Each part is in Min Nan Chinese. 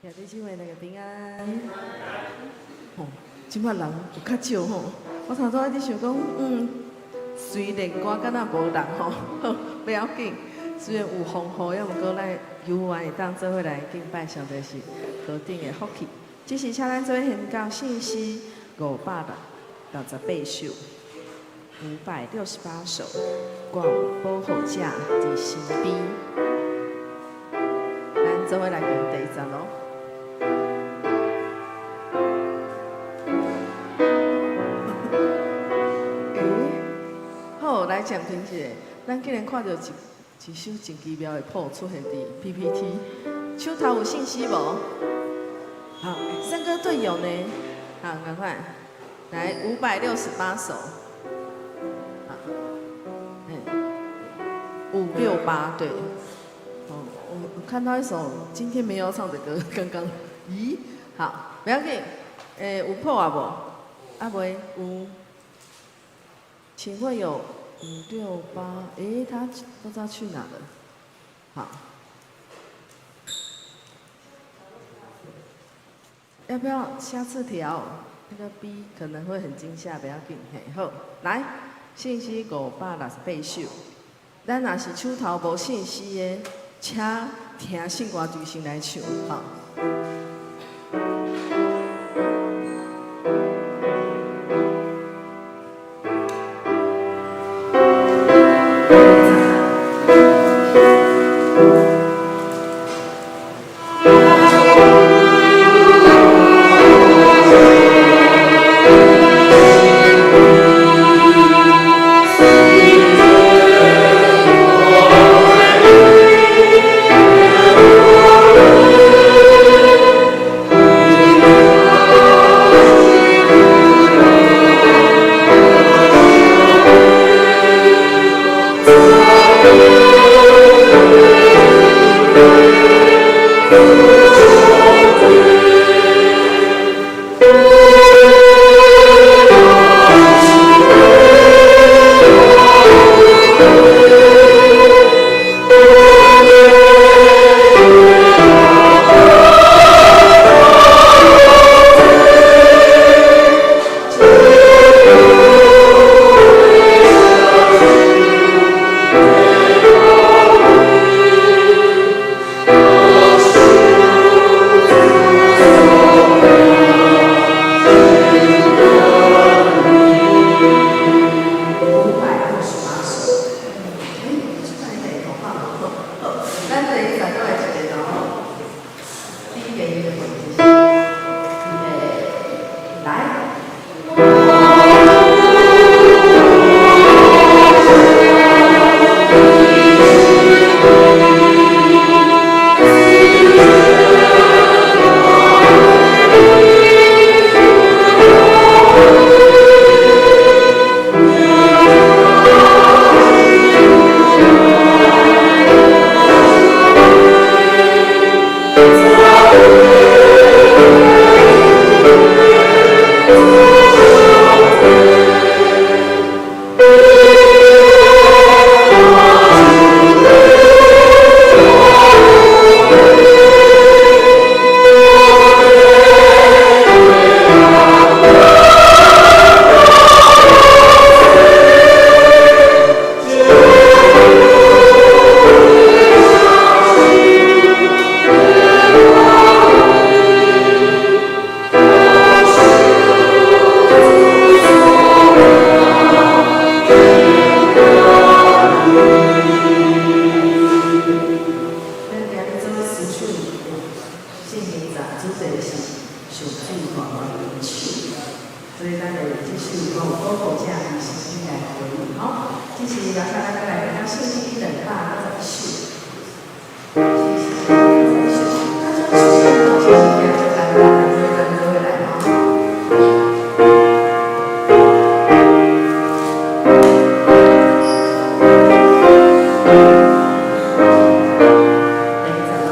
兄弟姊妹，大家平安。吼，這擺人有較少吼。我頭拄仔佇想講，雖然歌敢若無人吼，好，不要緊。雖然有風雨，猶毋過咱猶原會當做伙來敬拜上帝是何等的福氣。這時請咱做伙宣告聖詩568首，568首，我有保護者佇身邊。咱做伙來講第一節囉。欸，好，來暫停一下。咱竟然看著一首真奇妙的譜出現佇 PPT，手頭有信息無？好，聖歌隊友呢？好，趕快來568首。好，568對。哦，我看到一首今天沒有唱的歌，剛剛，咦？好，不要緊，欸，有譜啊無？啊未有。請問有568？欸，他不知道去哪了。好，要不要下次調？那個 B 可能會很驚嚇，不要緊。嘿，好，來，信息568首。咱若是手頭無信息的，請聽聖歌隊先來唱，好。568首。欸，這擺第頭放無？好，咱第一節閣來一個咯。第一個音樂就是，預備，來。咱今日做思想聖經節，主題是上主大大的手，所以咱會用這首講保護者佇身邊來回應吼。這是邀請咱閣來聽聖詩261首。聖詩261首，啊，這首歌其實也足簡單的，所以咱做伙來吼。第一節咯。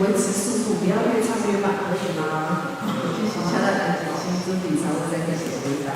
維持速度，不要越唱越慢，可以嗎？繼續下來，趕緊先準備，差不多再去寫回答。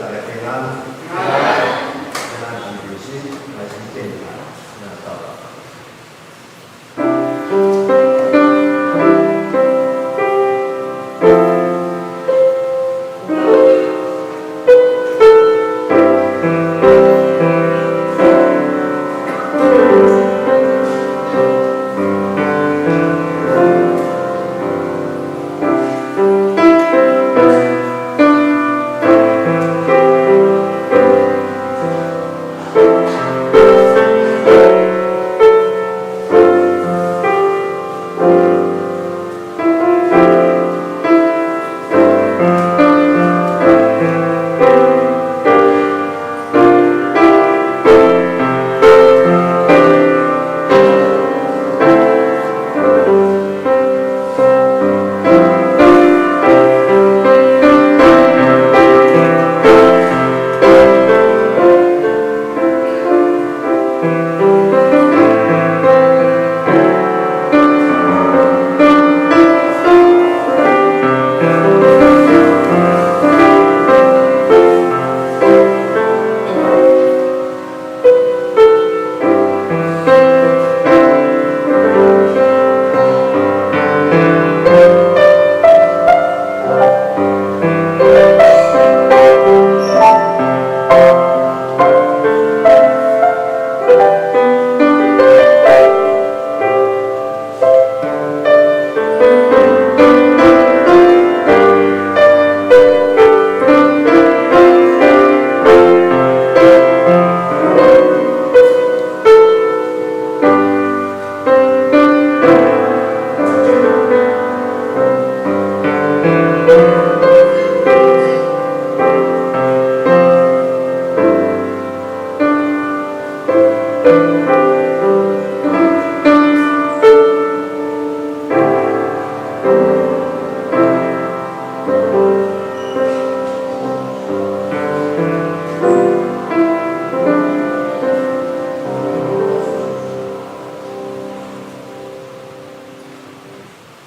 大家平安。平安是心，來先敬拜，那到了。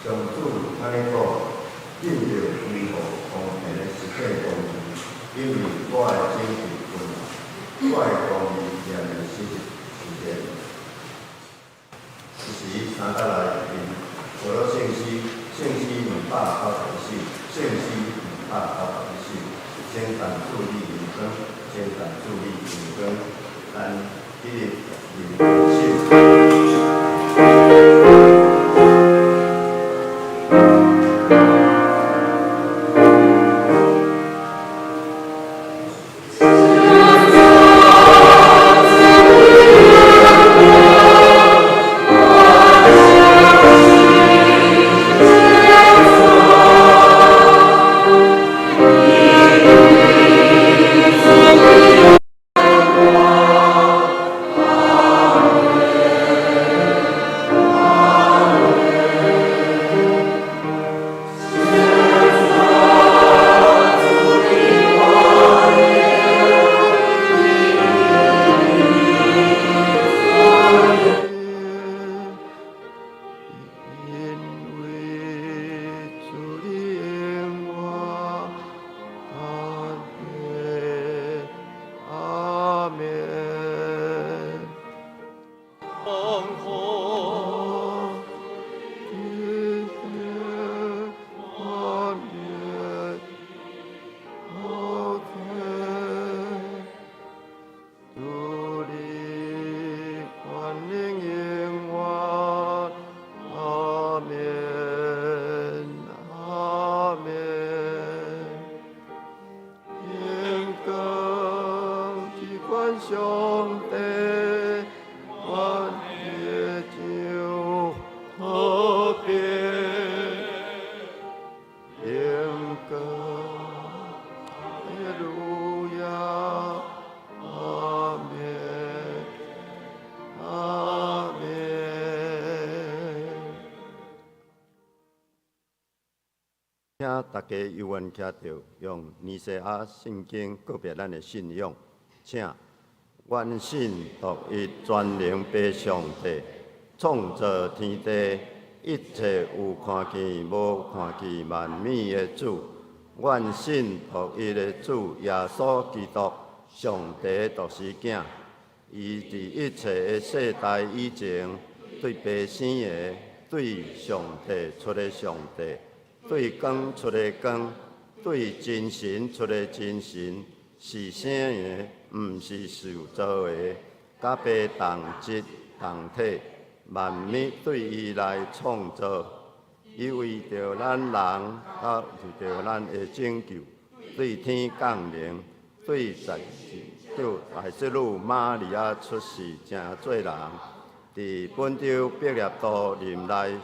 上主按呢講，恁著恢復公平的實踐公義，因為我的拯救近，我的公義念的實實現。一時三節內面，除了聖詩，聖詩294，聖詩294，稱讚主你榮光，稱讚主你榮光，咱彼日認手。上帝。請大家有緣徛著，用尼西亞聖經告別咱的信仰。請，阮信獨一全能父上帝，創造天地一切有看見無看見萬物的主。阮信獨一的主耶穌基督，上帝獨生囝。伊佇一切的世代以前，對父生的，對上帝出的上帝，對光出的光，對真神出的真神，是生的，毋是受造的，佮父同質同體，萬物對伊來創造。伊為著咱人，佮為著咱的拯救，對天降臨，對十字大聖女瑪利亞出世，成做人，佇本丟彼拉多任內為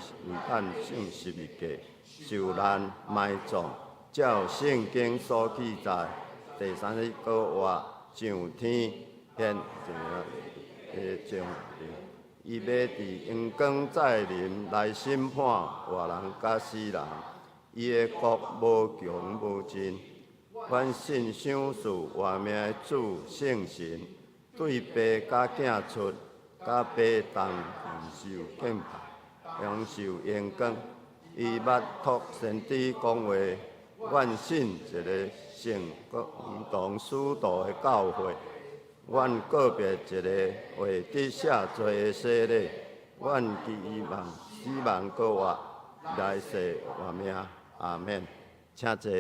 咱釘十字架，受難埋葬，照聖經所記載，第三日閣活，上天顯的將臨，伊欲佇榮光再臨來審判活人佮死人，伊的國無窮無盡。阮信賞賜活命的主聖神，對父佮囝出，佮父同受敬拜，享受榮光。伊捌託先知講話，阮信一个聖共同使徒的教會，阮告別一个會得赦罪的洗禮，阮期望死人閣活，來世活命。阿們。請坐。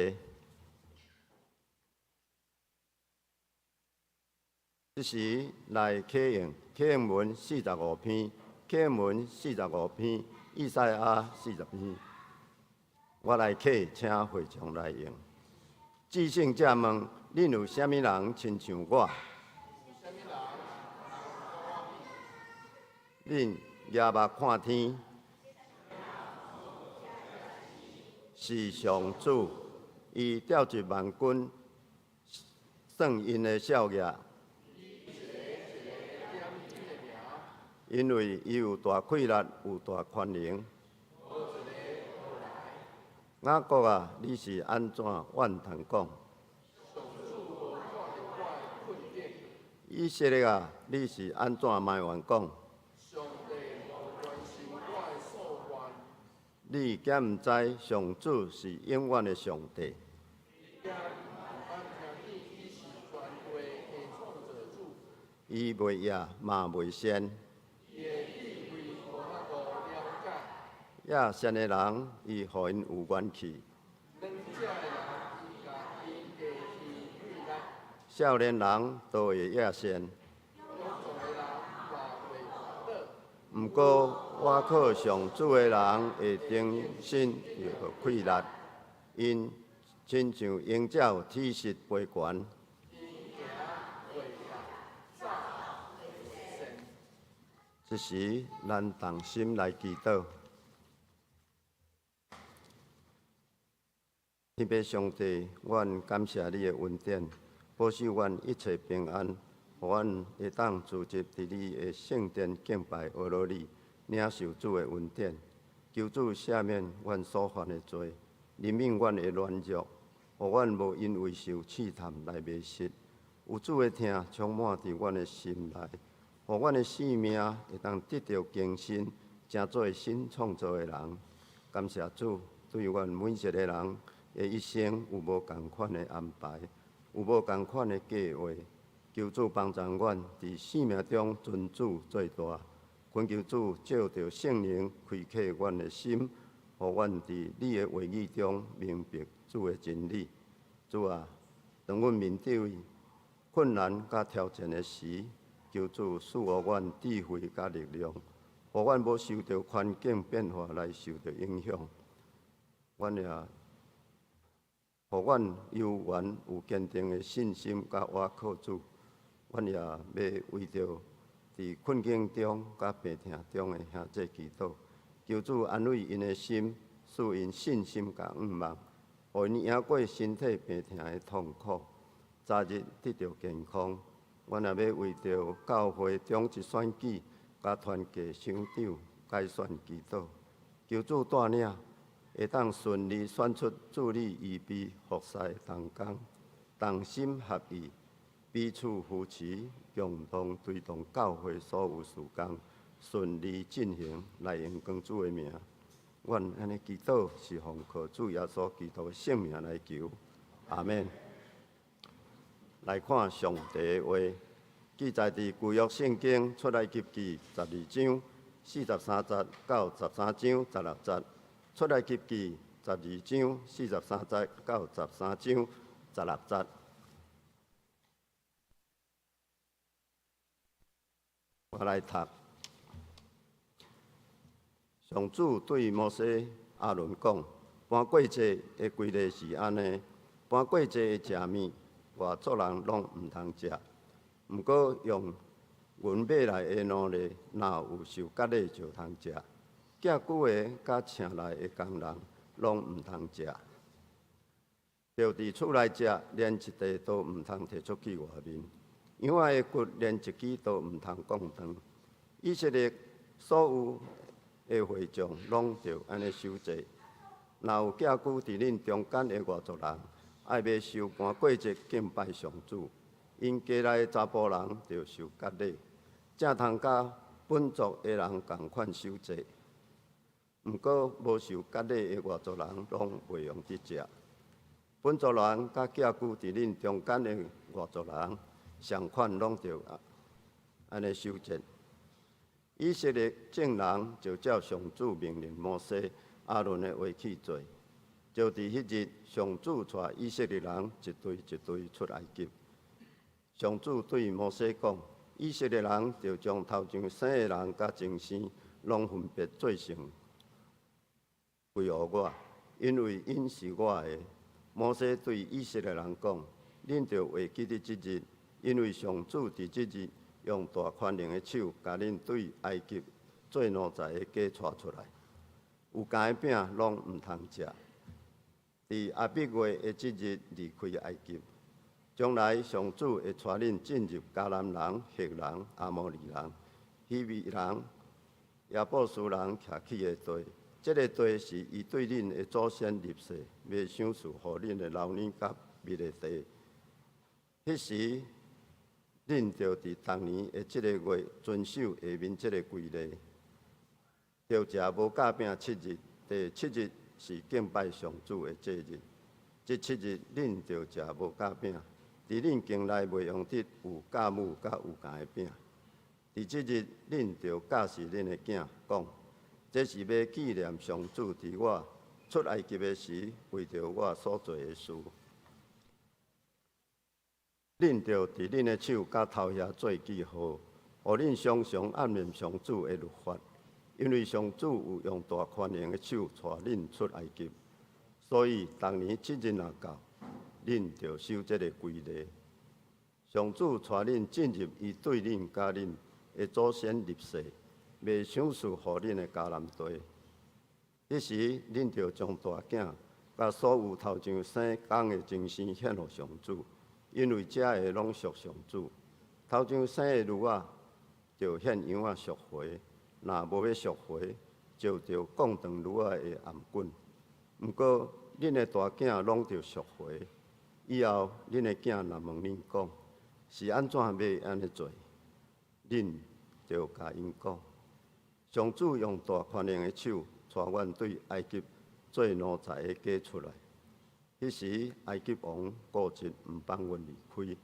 這時來啟應，啟應文四十五篇，啟應文四十五篇，以賽亞四十篇。我來啟，請會眾來應。至聖者問：恁有啥物人親像我？恁舉目看天，是上主，伊調集萬軍，算𪜶的數額。因為伊有大氣力，有大權能。雅各啊，你是按怎怨嘆講？以色列啊，你是按怎埋怨講？你敢毋知上主是永遠的上帝？伊袂夜嘛袂善。野善的人，伊予𪜶有元氣；少年人都會野善。毋過，倚靠上主的人會重新得著氣力，𪜶親像鷹鳥體質飛懸。這時，咱同心來祈禱。天父上帝，阮感謝你的恩典，保守阮一切平安，予阮會當聚集佇你的聖殿敬拜阿羅你，領受主的恩典。求主赦免阮所犯的罪，憐憫阮的軟弱，予阮無因為受試探來迷失。有主的疼充滿佇阮的心內，予阮的生命會當得著更新，成做新創造的人。感謝主，對阮每一个人的一生有無仝款的安排，有無仝款的計畫。求主幫助阮佇生命中尊主做大，懇求主藉著聖靈開啟阮的心，予阮佇你的話語中明白主的真理。主啊，當阮面對困難佮挑戰的時，求主賜予阮智慧佮力量，予阮無受著環境變化來受著影響。阮也予阮猶原有堅定的信心佮倚靠主。阮也欲為著佇困境中佮病痛中的兄弟祈禱，求主安慰𪜶的心，賜𪜶信心佮盼望，予𪜶贏過身體病痛的痛苦，早日得著健康。阮也欲為著教會長執選舉佮團契首長改選祈禱，求主帶領，會當順利選出助理預備服侍同工，同心合意，彼此扶持，共同推動教會所有事工順利進行，來榮光主的名。阮按呢祈禱是奉靠主耶穌基督的聖名來求，阿們。來看上帝的話，記載佇舊約聖經出埃及記十二章四十三節到十三章十六節。出埃及記十二章四十三節到十三章十六節。我來讀。上主對摩西、亞倫講：盤過節的規例是按呢，盤過節的食物，外族人攏毋通食。毋過用銀買來的奴隸，若有受割禮就通食。寄居的佮請來的工人，攏毋通食。著佇厝內食，連一塊都毋通提出去外面。羊仔的骨連一支都毋通摃斷。以色列所有的會眾攏著按呢守節。若有寄居佇恁中間的外族人，愛欲守盤過節敬拜上主，𪜶家內的查埔人著受割禮，才通佮本族的人仝款守節。毋過無受割禮的外族人攏袂用得食。本族人佮寄居佇恁中間的外族人，仝款攏著按呢守節。以色列眾人就照上主命令摩西、亞倫的話去做。就佇彼日，上主帶以色列人一隊一隊出埃及。上主對摩西講：以色列人著將頭上生的人佮前生，攏分別做聖，歸予我，因為𪜶是我的。摩西對以色列人講：恁著會記得這日，因為上主佇這日用大權能的手，共恁對埃及做奴才的家帶出來。有酵的餅攏毋通食。佇阿彼月的這日離開埃及，將來上主會帶恁進入迦南人、赫人、亞摩利人、希未人、耶布斯人徛起的地。這个地是伊對恁的祖先立誓，欲賞賜予恁的流奶佮蜜的地。彼時，恁著佇逐年的這个月遵守下面這个規例：著食無酵餅七日，第七日是敬拜上主的祭日。這七日恁著食無酵餅，佇恁境內袂用得有酵母佮有酵的餅。佇這日恁著教示恁的囝，講：這是欲紀念上主佇我出埃及的時，為著我所做的事。恁著佇恁的手佮頭額做記號，予恁常常按念上主的律法，因為上主有用大權能的手帶恁出埃及，所以逐年七日若到，恁著守這个規例。上主帶恁進入伊對恁佮恁的祖先立誓，欲賞賜予恁的迦南地。彼時，恁著將大囝佮所有頭上生公的前生獻予上主，因為這个攏屬上主。頭上生的驢仔，著獻羊仔贖回；若無欲贖回，就著摃斷驢仔的頷頸。毋過，恁的大囝攏著贖回。以後，恁的囝若問恁講，是按怎欲按呢做，恁著共𪜶講：上主用大權能的手，帶阮對埃及做奴才的家出來。彼時，埃及王固執毋放阮離開，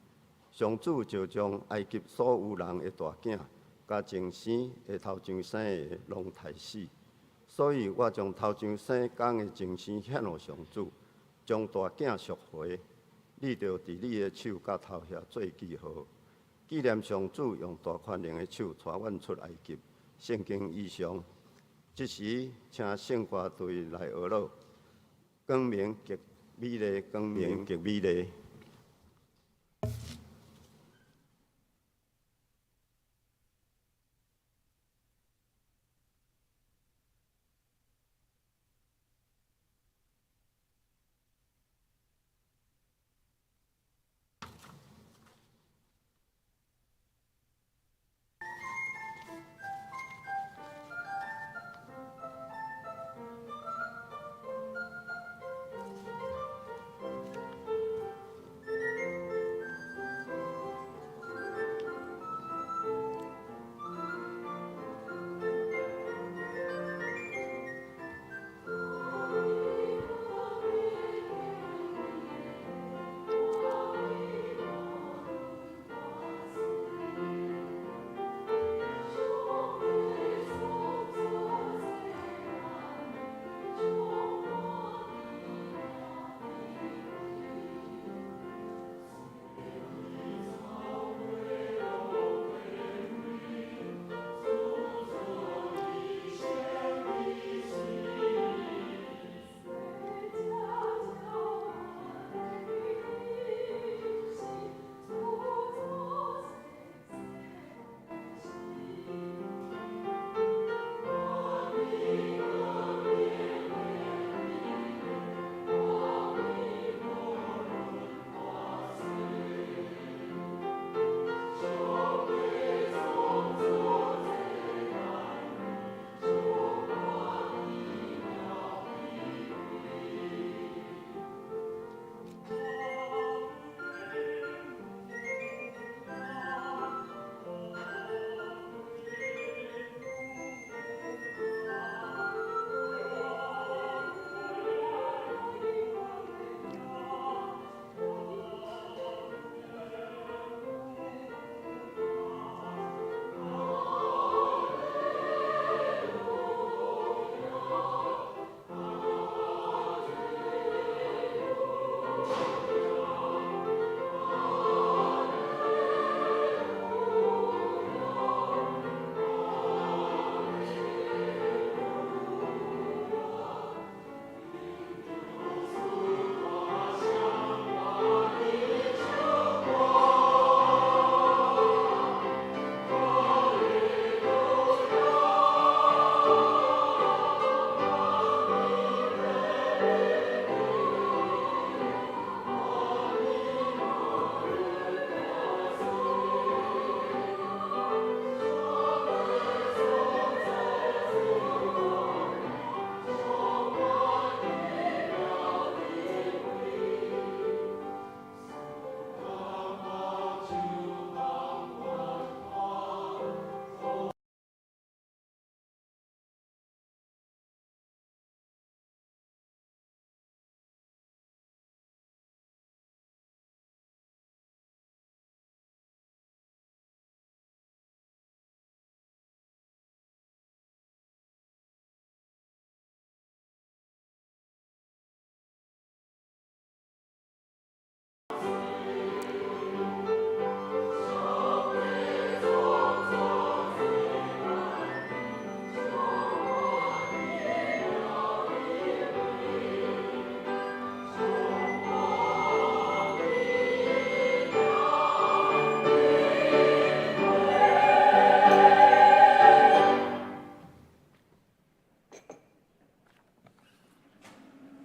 上主就將埃及所有人的大囝，佮前生的頭上生的攏刣死。所以我將頭上生公的前生獻予上主，將大囝贖回。你著佇你的手佮頭額做記號，紀念上主用大權能的手帶阮出埃及。聖經以上，這時請聖歌隊來學樂，光明極美麗，光明極美麗。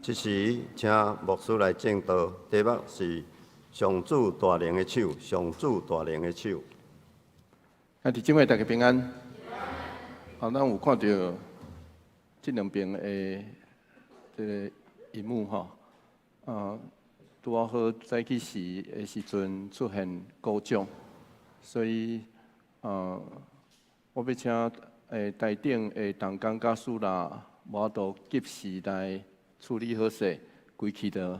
這時，請牧師來證道，題目是上主大能的手，上主大能的手。兄弟姊妹，大家平安。好，咱有看著這兩邊的這个螢幕吼，啊，拄仔好早起時的時陣出現故障，所以啊，我欲請台頂的同工佮師啦，無法度及時來處理好勢，規氣就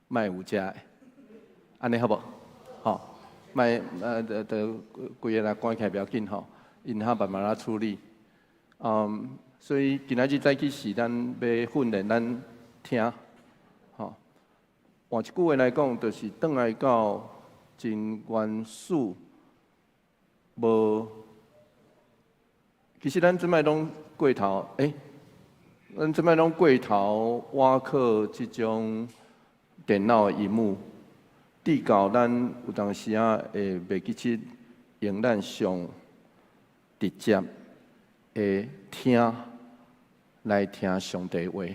莫有遮的，按呢好無？吼，莫就規个人關起來袂要緊吼，𪜶較慢慢仔處理。所以今仔日早起時，咱欲訓練咱聽，吼。換一句話來講，就是轉來到真原始，無。其實咱這擺攏過頭，咱這擺攏過頭，倚靠這種電腦的螢幕，至到咱有當時仔會袂記得用咱上直接的聽來聽上帝話。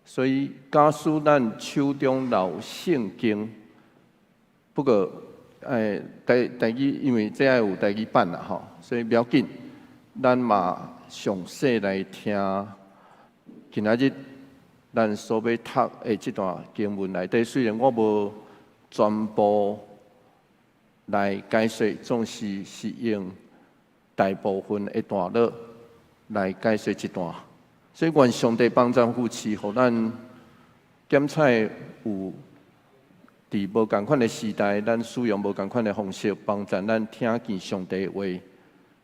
所以，假使咱手中留聖經，不過，台語因為這愛有台語版啦吼，所以袂要緊，咱嘛詳細來聽。今仔日咱所欲讀的這段經文內底，雖然我無全部來解說，總是是用大部分的段落來解說這段。所以願上帝幫贊扶持，予咱檢採有佇無仝款的時代，咱使用無仝款的方式，幫贊咱聽見上帝的話。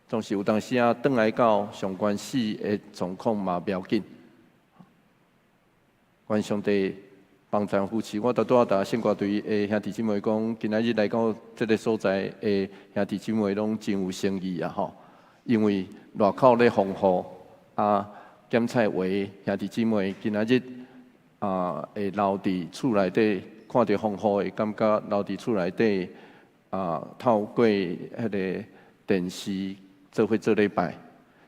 總是有當時仔轉來到上關死的狀況嘛，袂要緊。願上帝幫贊扶持，我拄拄仔共聖歌隊的兄弟姊妹講，今仔日來到這个所在的兄弟姊妹攏真有誠意啊！吼，因為外口咧風雨啊，檢採話兄弟姊妹今仔日啊會留佇厝內底，看著風雨會感覺留佇厝內底啊，透過彼个電視做伙做禮拜，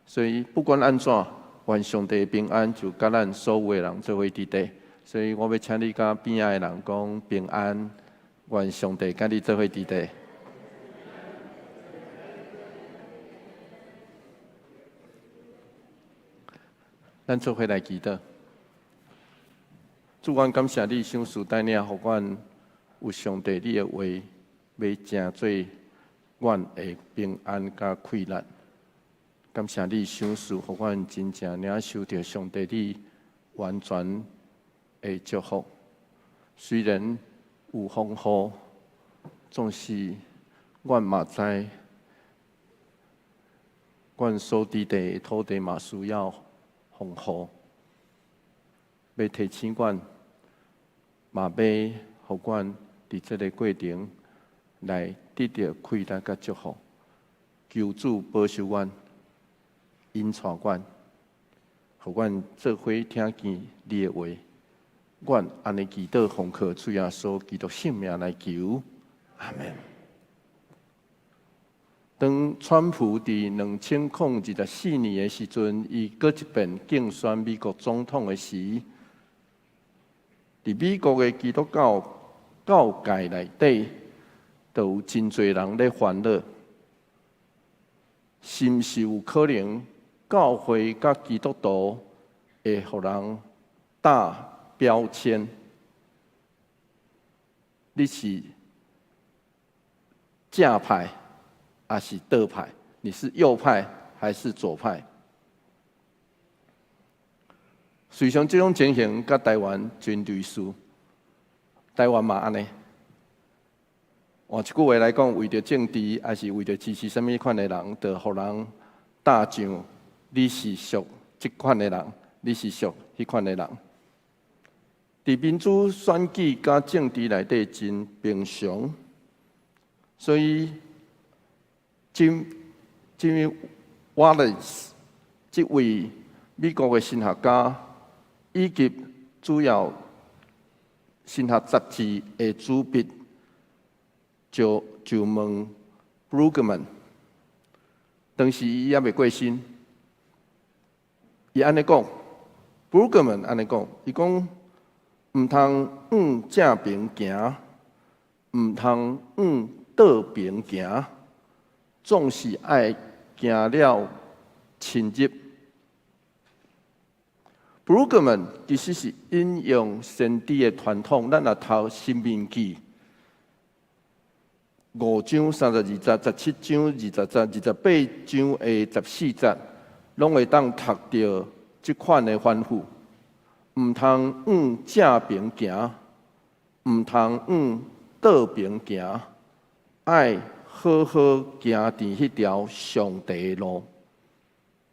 所以不管按怎。願上帝平安就佮咱所有的人做伙佇底，所以我欲請你佮邊仔的人講平安，願上帝佮你做伙佇底。咱做伙來祈禱。主，阮感謝你賞賜帶領，予阮有上帝你的話，欲成做阮的平安佮氣力。感謝你賞賜，予阮真正領受著上帝你完全的祝福。雖然有風雨，總是阮嘛知，阮所佇的土地嘛需要風雨。欲提醒阮，嘛欲予予阮佇這个過程來得著氣力佮祝福。求主保守阮，引帶阮，予阮做伙聽見你的話。阮按呢祈禱，奉靠主耶穌基督聖名來求，阿門。當川普佇2024年的時陣，伊閣一遍競選美國總統的時，佇美國的基督教教界內底，都有真濟人咧煩惱，是毋是有可能教會佮基督徒會予人打標籤？你是正派還是倒派？你是右派還是左派？實際上，這種情形佮台灣真類似，台灣嘛按呢。換一句話來講，為著政治，還是為著支持啥物款的人，就予人打上你是屬這款的人，你是屬彼款的人。佇民主選舉佮政治內底真平常，所以 Jim Wallis 這位美國的神學家，以及主要神學雜誌的主筆，就問 Brueggemann，當時伊猶未過身，伊按呢講，Brueggemann 按呢講，伊講毋通向正爿行，毋通向倒爿行，總是愛行了深入。Brueggemann 其實是引用先知的傳統，咱若讀《申命記》5章32節、17章20節、28章的14節，攏會當讀著這款的吩咐。毋通向正爿行，毋通向倒爿行，愛好好行佇彼條上帝的路。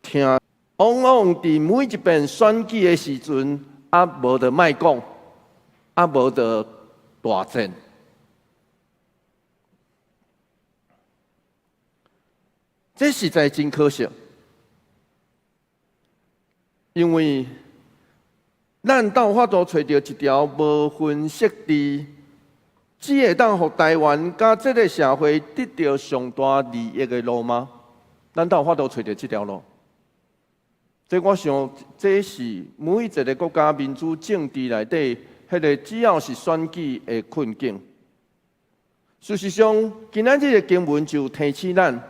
聽，往往佇每一遍選舉的時陣，啊無就莫講，啊無就大戰。這實在真可惜，因為咱敢有法度揣著一條無分色治，只會當予台灣佮這个社會得著上大利益的路嗎？咱敢有法度揣著這條路？這我想，這是每一个國家民主政治內底，彼个只要是選舉的困境。事實上，今仔日的經文就提醒咱，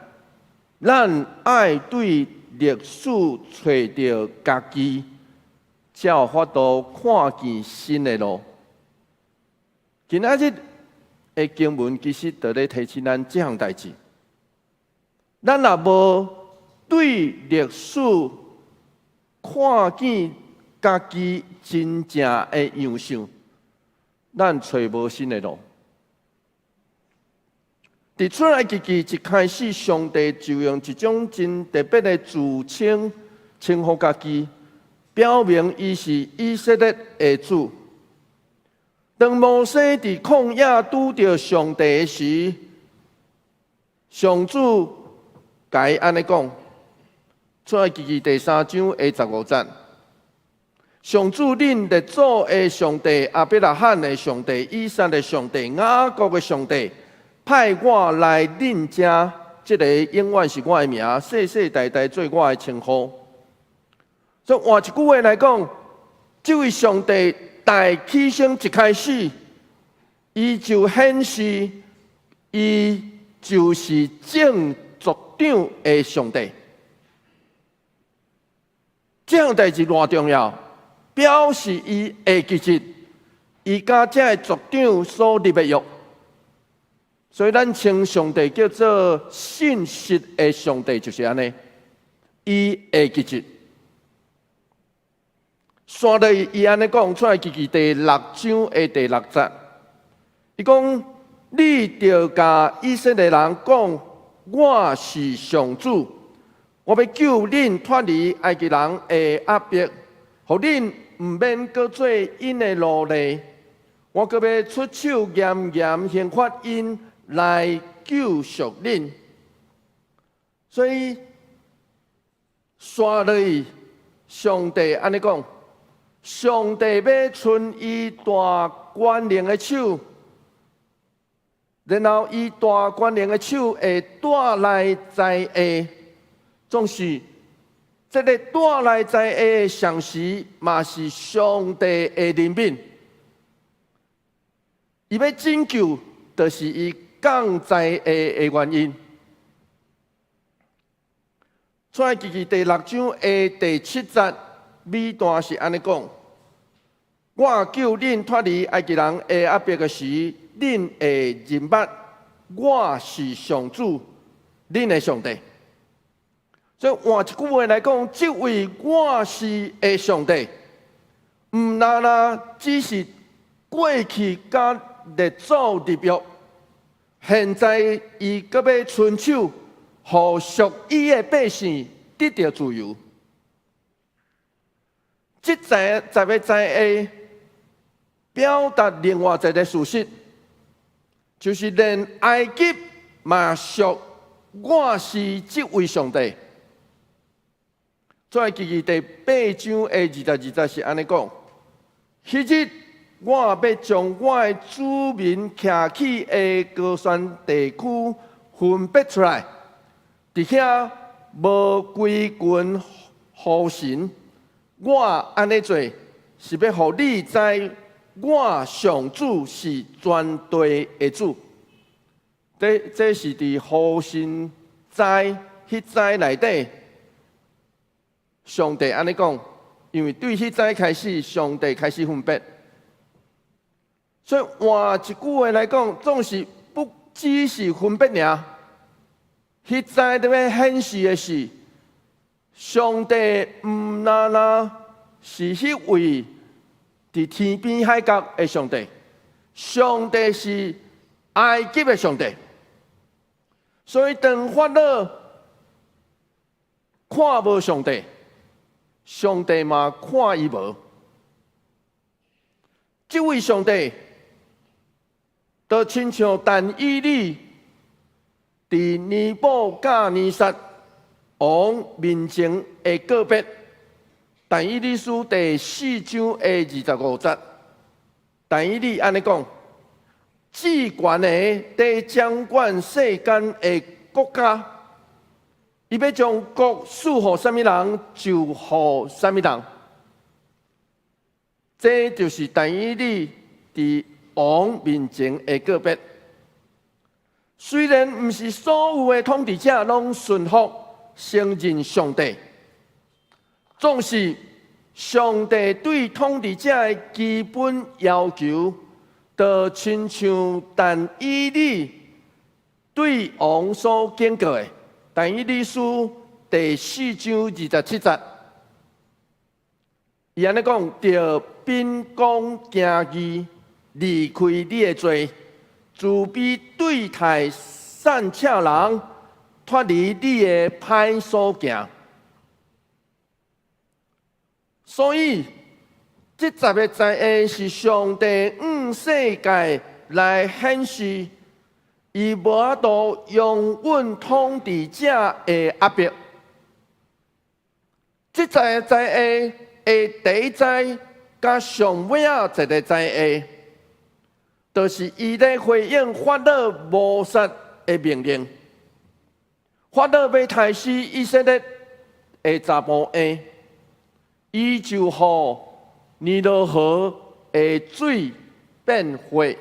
咱愛對歷史揣著家己，才有法度看見新的路。今仔日的經文其實就咧提醒咱這項代誌。咱若無對歷史看見家己真正的樣相，咱揣無新的路。佇出埃及記一開始，上帝就用一種真特別的自稱稱呼家己，表明伊是以色列的主。當摩西佇曠野拄著上帝的時，上主共伊按呢講，出埃及記第3章的15節，上主恁列祖的上帝，亞伯拉罕的上帝，以撒的上帝，雅各的上帝，派我來恁遮，這个永遠是我的名，世世代代做我的稱呼。所以換一句話來講，這位上帝大起先一開始，伊就顯示伊就是眾族長的上帝。這項代誌偌重要，表示伊會記得伊佮這个族長所立的約。所以咱稱上帝叫做信實的上帝，就是按呢，伊會記得。煞落伊按呢講出埃及記第六章的第六節，伊講：你著共以色列人講，我是上主，我欲救恁脫離埃及人的壓迫，予恁毋免閣做𪜶的奴隸。我閣欲出手嚴嚴刑罰𪜶來救贖恁。所以，紲落去，上帝按呢講，上帝欲伸伊大權能的手，然後伊大權能的手會帶來災厄，總是這个帶來災厄的同時，嘛是上帝的憐憫。伊欲拯救，就是伊降災厄的原因。出埃及記第六章的第七節尾段是按呢講：我救恁脫離埃及人的壓迫的時，恁會認捌我是上主，恁的上帝。所以換一句話來講，這位我是的上帝，毋但若只是過去佮列祖立約，現在伊閣欲伸手，予屬伊的百姓得著自由。這十個災厄表達另外一个事實，就是連埃及嘛屬我是這位上帝。出埃及記第八章的22節是按呢講：彼日我欲將我的子民徛起的歌旋地區分別出來，佇遐無歸群予神。我按呢做是欲予你知，我上主是全地的主。這是佇雨神災彼災內底，上帝按呢講，因為對彼災開始，上帝開始分別。所以換一句話來講，總是不只是分別爾。彼災佇欲顯示的是，上帝毋但若是彼位佇天邊海角的上帝，上帝是埃及的上帝。所以當法老看無上帝，上帝嘛看伊無。這位上帝，就親像但以理佇尼布甲尼撒王面前的告別，但以理書第四章的25節，但以理按呢講：至懸的佇掌管世間的國家，伊欲將國賜予啥物人，就予啥物人。這就是但以理佇王面前的告別。雖然毋是所有的統治者攏順服承認上帝，總是上帝對統治者的基本要求，就親像但以理對王所警告的。但以理書第四章27節，伊按呢講：著秉公行義，離開你的罪，慈悲對待散赤人，脫離你的歹所行。所以，這十个災厄是上帝向世界來顯示，伊無法度容忍統治者的壓迫。這十个災厄的第一災，佮上尾仔一个災厄，就是伊咧回應法老謀殺的命令。法老欲刣死以色列的查埔嬰，伊就予尼羅河的水變血，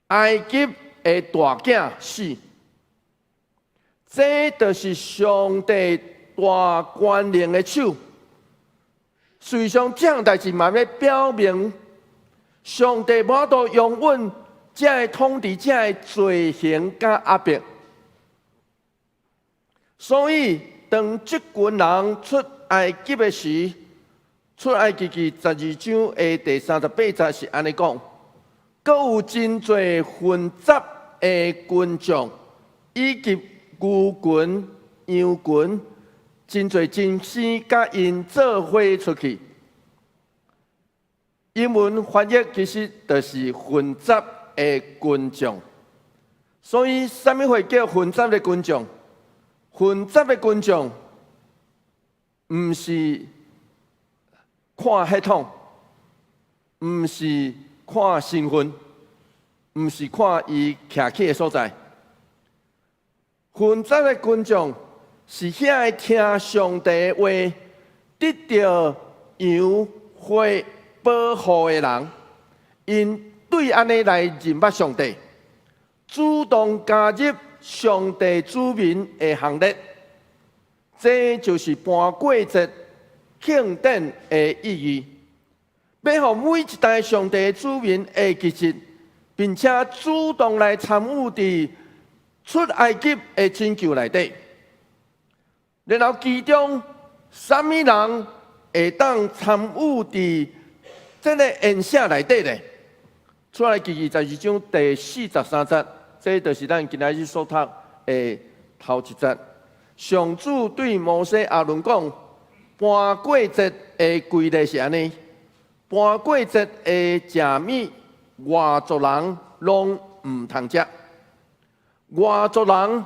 埃及的大囝死。這就是上帝大權能的手。事實上，這項代誌嘛欲表明，上帝無法度容忍這个統治者的罪行佮壓迫。所以，當這群人出埃及的時，出埃及記12章的第38節是按呢講：閣有真濟混雜的群眾，以及牛群、羊群，真濟精牲佮𪜶做伙出去。英文翻譯其實就是混雜的群眾。所以，啥物會叫混雜的群眾？混雜的群眾，毋是看血統，毋是看身份，毋是看伊徛起的所在。混雜的群眾是遐會聽上帝的話，得著羊血保護的人，𪜶對按呢來認捌上帝，主動加入上帝子民的行列，這就是盤過節慶典的意義。欲予每一代上帝的子民會記得，並且主動來參與佇出埃及的拯救內底。然後其中，啥物人會當參與佇這个宴席內底咧？出埃及記12章第43節，這就是咱今仔日所讀的頭一節。上主對摩西、亞倫講：盤過節的規例是按呢，盤過節的食物，外族人攏毋通食。外族人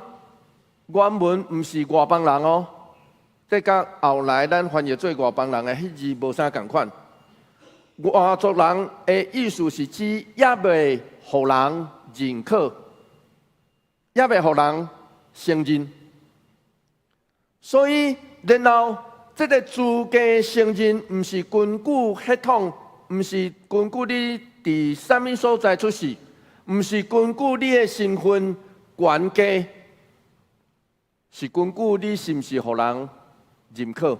原文毋是外邦人哦，這佮後來咱翻譯做外邦人的彼字無啥仝款。外族人的意思是指猶未予人認可，猶未予人承認。所以，然後這个資格承認，毋是根據血統，毋是根據你佇啥物所在出世，毋是根據你的身份懸低，是根據你是毋是予人認可。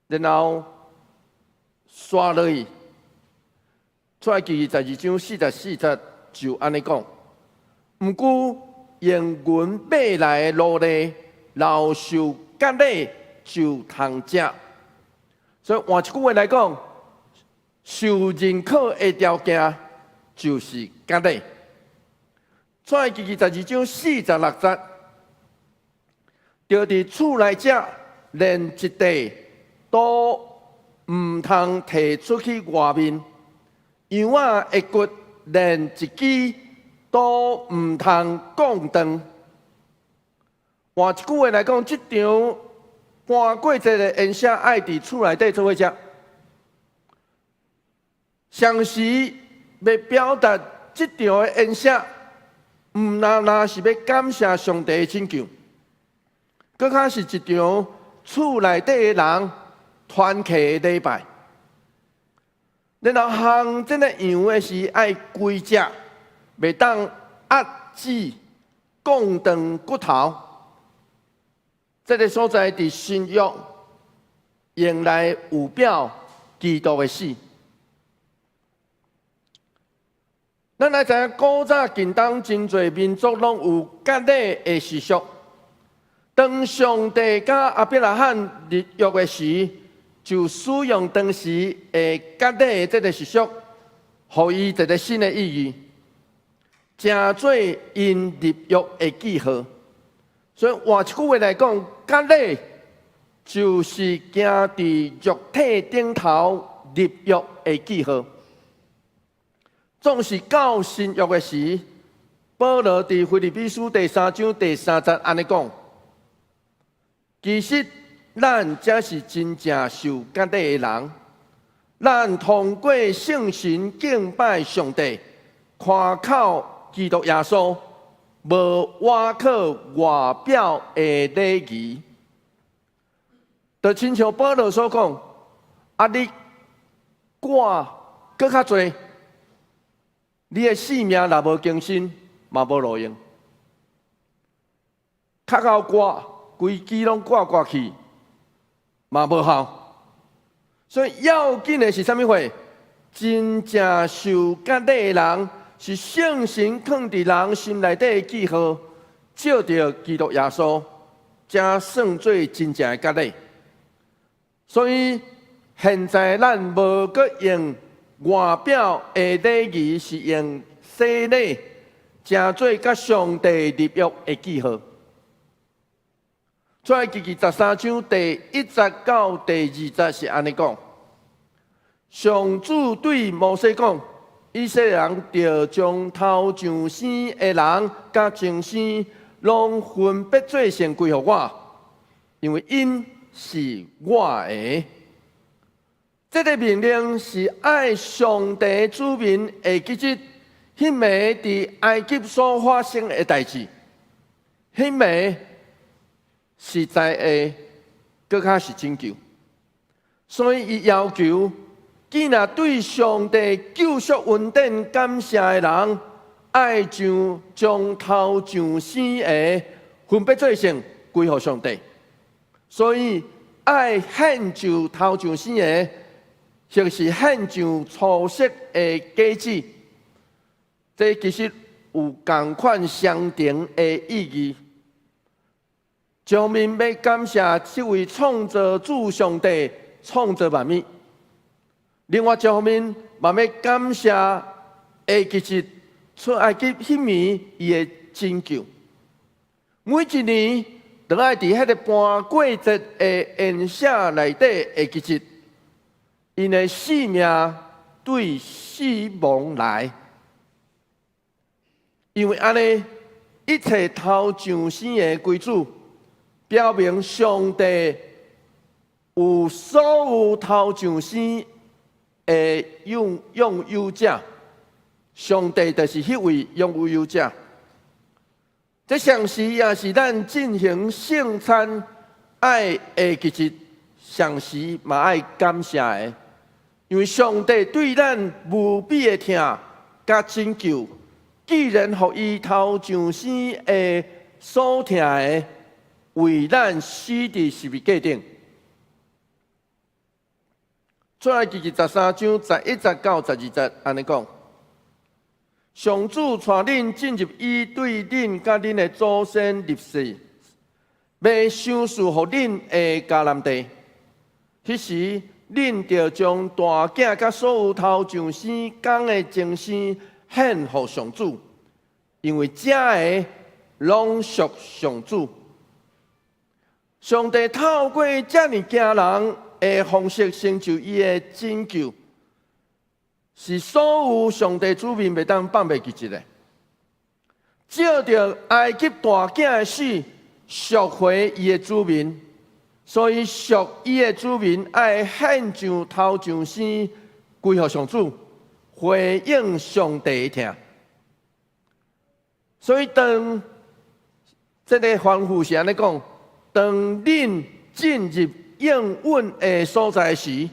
然後煞落去，出埃及記12章44節就按呢講。毋過用銀買來的奴隸，若受割禮就通食。所以換一句話來講，受認可的條件就是割禮。出埃及記12章46節，著佇厝內食，連一塊都毋通提出去外面，羊仔的骨連一支都毋通摃斷。換一句話來講，這場盤過節的宴席愛佇厝內底做伙食。同時欲表達這場的宴席，毋但單是欲感謝上帝的拯救，閣較是一場厝內底的人團契的禮拜。然後烘這个羊的時愛規隻，袂當壓制摃斷骨頭。這个所在佇新約用來預表基督的死。咱來知影古早近東真濟民族攏有割禮的習俗。當上帝佮亞伯拉罕立約的時，就使用當時的割禮的這个習俗，予伊一个新的意義，成做𪜶立約的記號。所以換一句話來講，割禮就是行佇肉體頂頭立約的記號。總是到新約的時，保羅佇腓立比書第3章第3節按呢講：其實咱才是真正受割禮的人，咱通過聖神敬拜上帝，誇口基督耶穌，無倚靠外表的禮儀。就親像保羅所講，啊，你割閣較濟，你的性命若無更新，嘛無路用。較𠢕割，規支攏割割去，嘛無效。所以要緊的是啥物貨？真正受割禮的人，是聖神囥佇人心內底的記號，藉著基督耶穌，才算做真正的割禮。所以現在咱無閣用外表的禮儀，是用洗禮，成做佮上帝立約的記號。出埃及記13章第1節到第2節是按呢講：上主對摩西講：以色列人著將頭上生的人佮前生，攏分別做聖歸予我，因為𪜶是我的。這个命令是愛上帝子民會記得彼暝佇埃及所發生的代誌。彼暝是災禍，閣較是拯救。所以伊要求，既若對上帝救贖恩典感謝的人，愛將將頭上生的分別做聖歸予上帝。所以愛獻上頭上生的，或是獻上初熟的果子，這其實有仝款相同的意義。一方面欲感謝這位創造主上帝創造萬物，另外一方面嘛欲感謝會記得出埃及彼暝伊的拯救。每一年，都愛佇彼个盤過節的宴席內底會記得，𪜶的性命對死亡來，因為按呢，一切頭上生的歸主，表明上帝有所有頭上生的擁有者，上帝就是彼位擁有者。這同時也是咱進行聖餐愛會記得，同時嘛愛感謝的，因為上帝對咱無比的疼佮拯救，既然予伊頭上生的所疼的，為咱死佇十字架頂。出埃及記13章11節到12節按呢講：上主帶恁進入伊對恁佮恁的祖先立誓，欲賞賜予恁的迦南地。彼時，恁著將大囝佮所有頭上生公的前生獻予上主，因為這个攏屬上主。上帝透過遮爾驚人的方式成就伊的拯救，是所有上帝子民袂當放袂記得的。藉著埃及大囝的死，贖回伊的子民，所以屬伊的子民愛獻上頭上生歸予上主，回應上帝的疼。所以當這个吩咐是按呢講，當恁進入應允的所在時，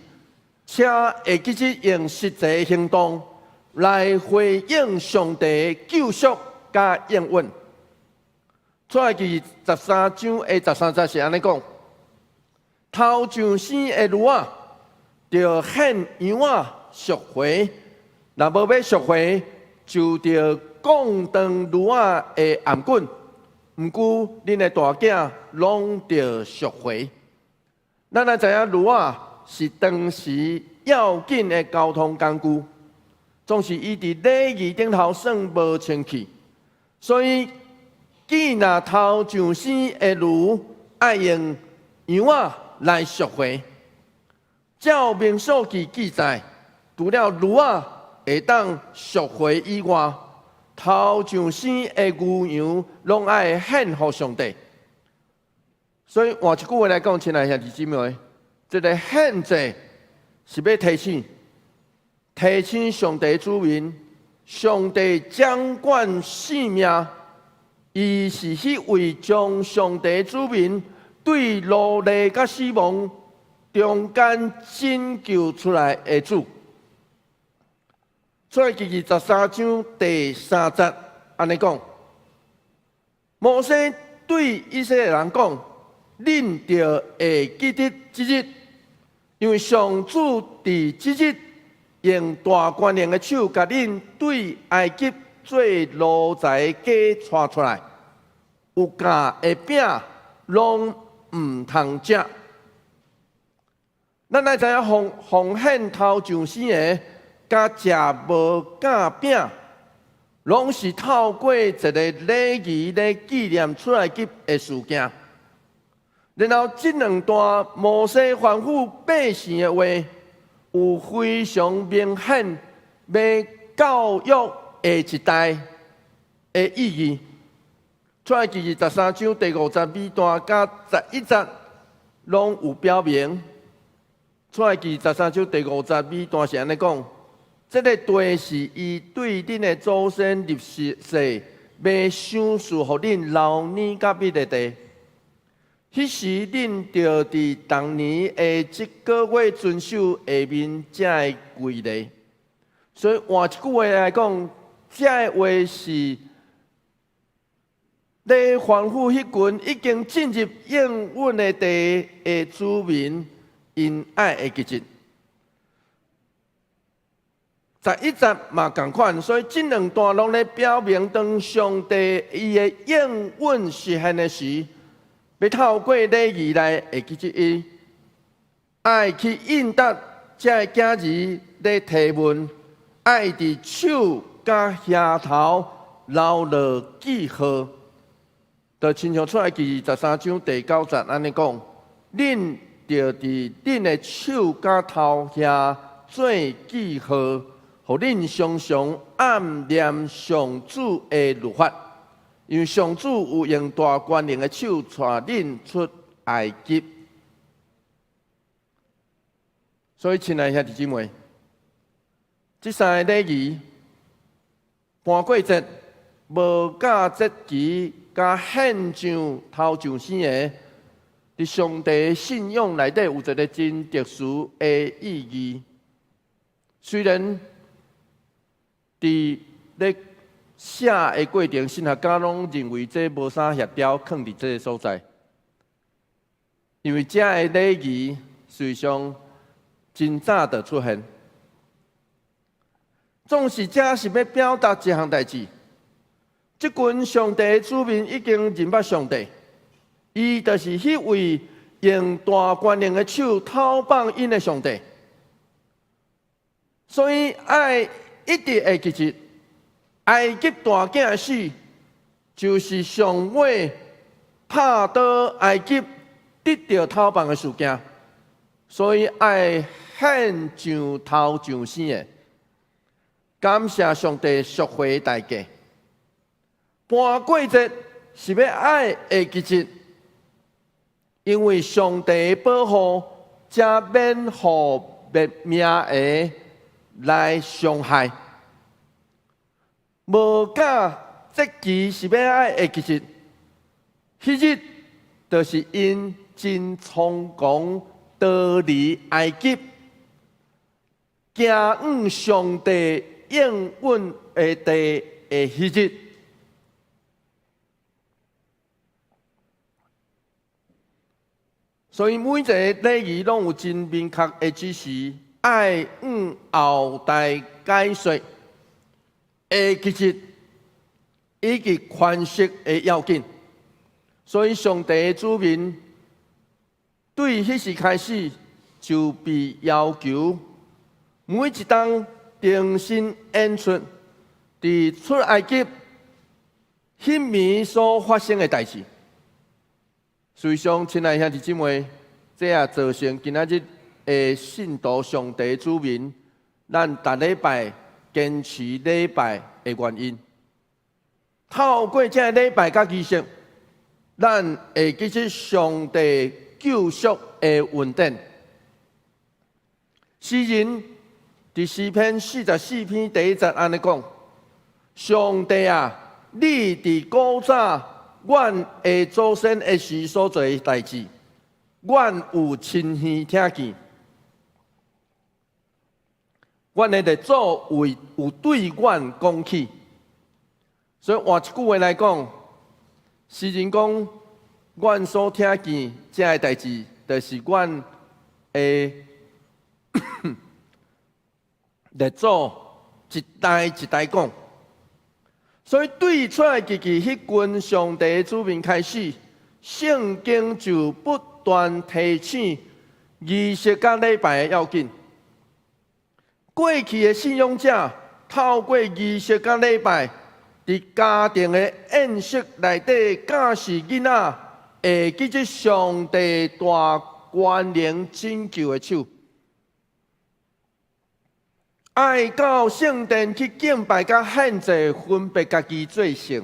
請會記得用實際行動來回應上帝救贖佮應允。出埃及13章的13節是按呢講：頭上生的驢仔，著獻羊仔贖回；若無欲贖回，就著摃斷驢仔的頷頸。毋過，恁的大囝攏著贖回。咱來知影驢仔是當時要緊的交通工具，總是伊佇禮儀頂頭算無清氣，所以既若頭上生的驢愛用羊仔來贖回。照民數記記載，除了驢仔會當贖回以外，頭上生的牛羊攏愛獻予上帝。所以換一句話來講，親愛兄弟姊妹，這个獻祭是欲提醒，提醒上帝子民，上帝掌管性命，伊是彼位將上帝子民對奴隸佮死亡中間拯救出來的主。出埃及記13章第3節按呢講，摩西對以色列人講：恁著會記得這日，因為上主佇這日用大權能的手，共恁對埃及做奴才家帶出來，有酵的餅攏毋通食。咱來知影奉獻頭上生的，佮食無酵餅，攏是透過一个禮儀來紀念出埃及的事件。然後這兩段摩西吩咐百姓的話，有非常明顯欲教育下一代的意義。出埃及記13章第五節尾段佮11節攏有表明。出埃及記13章第五節尾段是按呢講：這个地是伊對恁的祖先立誓，欲賞賜予恁流奶佮蜜的地。彼時恁著佇逐年的這個月遵守下面這个規例。所以換一句話來講，這个話是咧吩咐彼群已經進入應允的地的子民，𪜶愛會記得。11節嘛仝款，所以這兩段攏咧表明，當上帝伊的應允實現的時，欲透過禮儀來會記得伊，愛去應答這个囝兒咧提問，愛佇手佮額頭留落記號，就親像出埃及記13章第9節按呢講，恁著佇恁的手佮頭額做記號，予恁常常暗念上主的律法，因為上主有用大權能的手帶恁出埃及。所以，親愛兄弟姊妹，這三个禮儀，盤過節、無酵節期、佮獻上頭上生的，佇上帝信仰內底有一个真特殊的意義。雖然佇咧寫的過程，神學家攏認為這無啥協調，囥佇這个所在，因為這个禮儀實際上真早就出現。總是這是欲表達一項代誌。這群上帝的子民已經認捌上帝，伊就是彼位用大權能的手討放𪜶的上帝，所以愛一直會記得埃及大囝的死，就是上尾拍倒埃及得著討放的事件，所以愛獻上頭上生的，感謝上帝贖回代價。盤過節是欲愛會記得，因為上帝保護，才免予滅命的來傷害。無酵節期是欲愛會記得，彼日就是𪜶真倉皇逃離埃及，行往上帝應允的地的彼日。所以每一个禮儀攏有真明確的指示，愛向後代解說，會記得以及詮釋的要緊。所以上帝的子民對彼時開始就被要求，每一冬重新演出佇出埃及彼暝所發生的代誌。事實上，親愛兄弟姊妹，這也造成今仔日的信徒上帝子民，咱逐禮拜堅持禮拜的原因。透過這个禮拜佮儀式，咱會記得上帝救贖的恩典。詩人佇詩篇44篇第1節按呢講：上帝啊，你佇古早阮的祖先的時所做的代誌，阮有親耳聽見。阮的列祖有對阮講起。所以換一句話來講，詩人講，阮所聽見這个代誌，就是阮的列祖一代一代講。所以對出埃及記彼群上帝的子民開始，聖經就不斷提醒儀式佮禮拜的要緊。過去的信仰者透過儀式佮禮拜，佇家庭的宴席內底教示囡仔，會記得上帝大權能拯救的手。愛到聖殿去敬拜佮獻祭，分別家己做聖。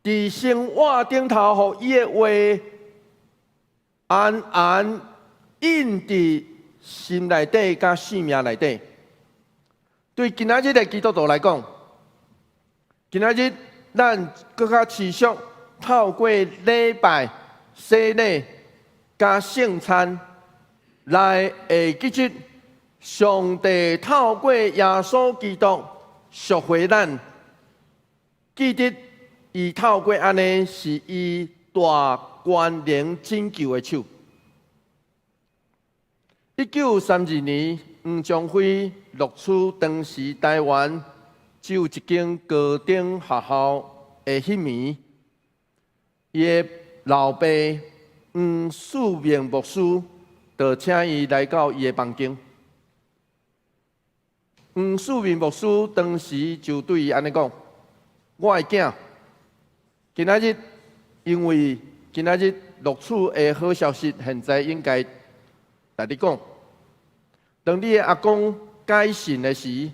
佇生活頂頭，予伊的話安安印佇心內底佮性命內底。對今仔日的基督徒來講，今仔日咱閣較持續透過禮拜、洗禮、佮聖餐來會記得上帝透過耶穌基督贖回咱，記得伊透過按呢是伊大權能拯救的手。1932年，黃宗輝錄取當時台灣只有一間高等學校的彼暝，伊的老爸黃世明牧師就請伊來到伊的房間。黃世明牧師當時就對伊按呢講：我的囝，今仔日因為今仔日錄取的好消息，現在應該共你講。當你的阿公改信的時，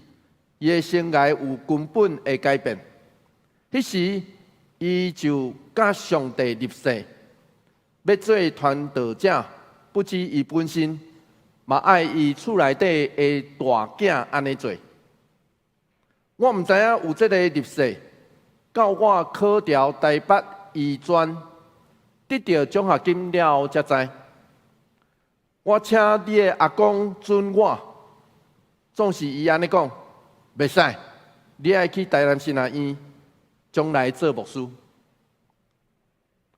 伊的生涯有根本的改變。彼時，伊就佮上帝立誓，欲做傳道者，不止伊本身，嘛愛伊厝內底的大囝按呢做。我毋知影有這个立誓，到我考著台北醫專，得著獎學金了後才知。我請你的阿公准我，總是伊按呢講，袂使，你愛去台南神學院，將來做牧師。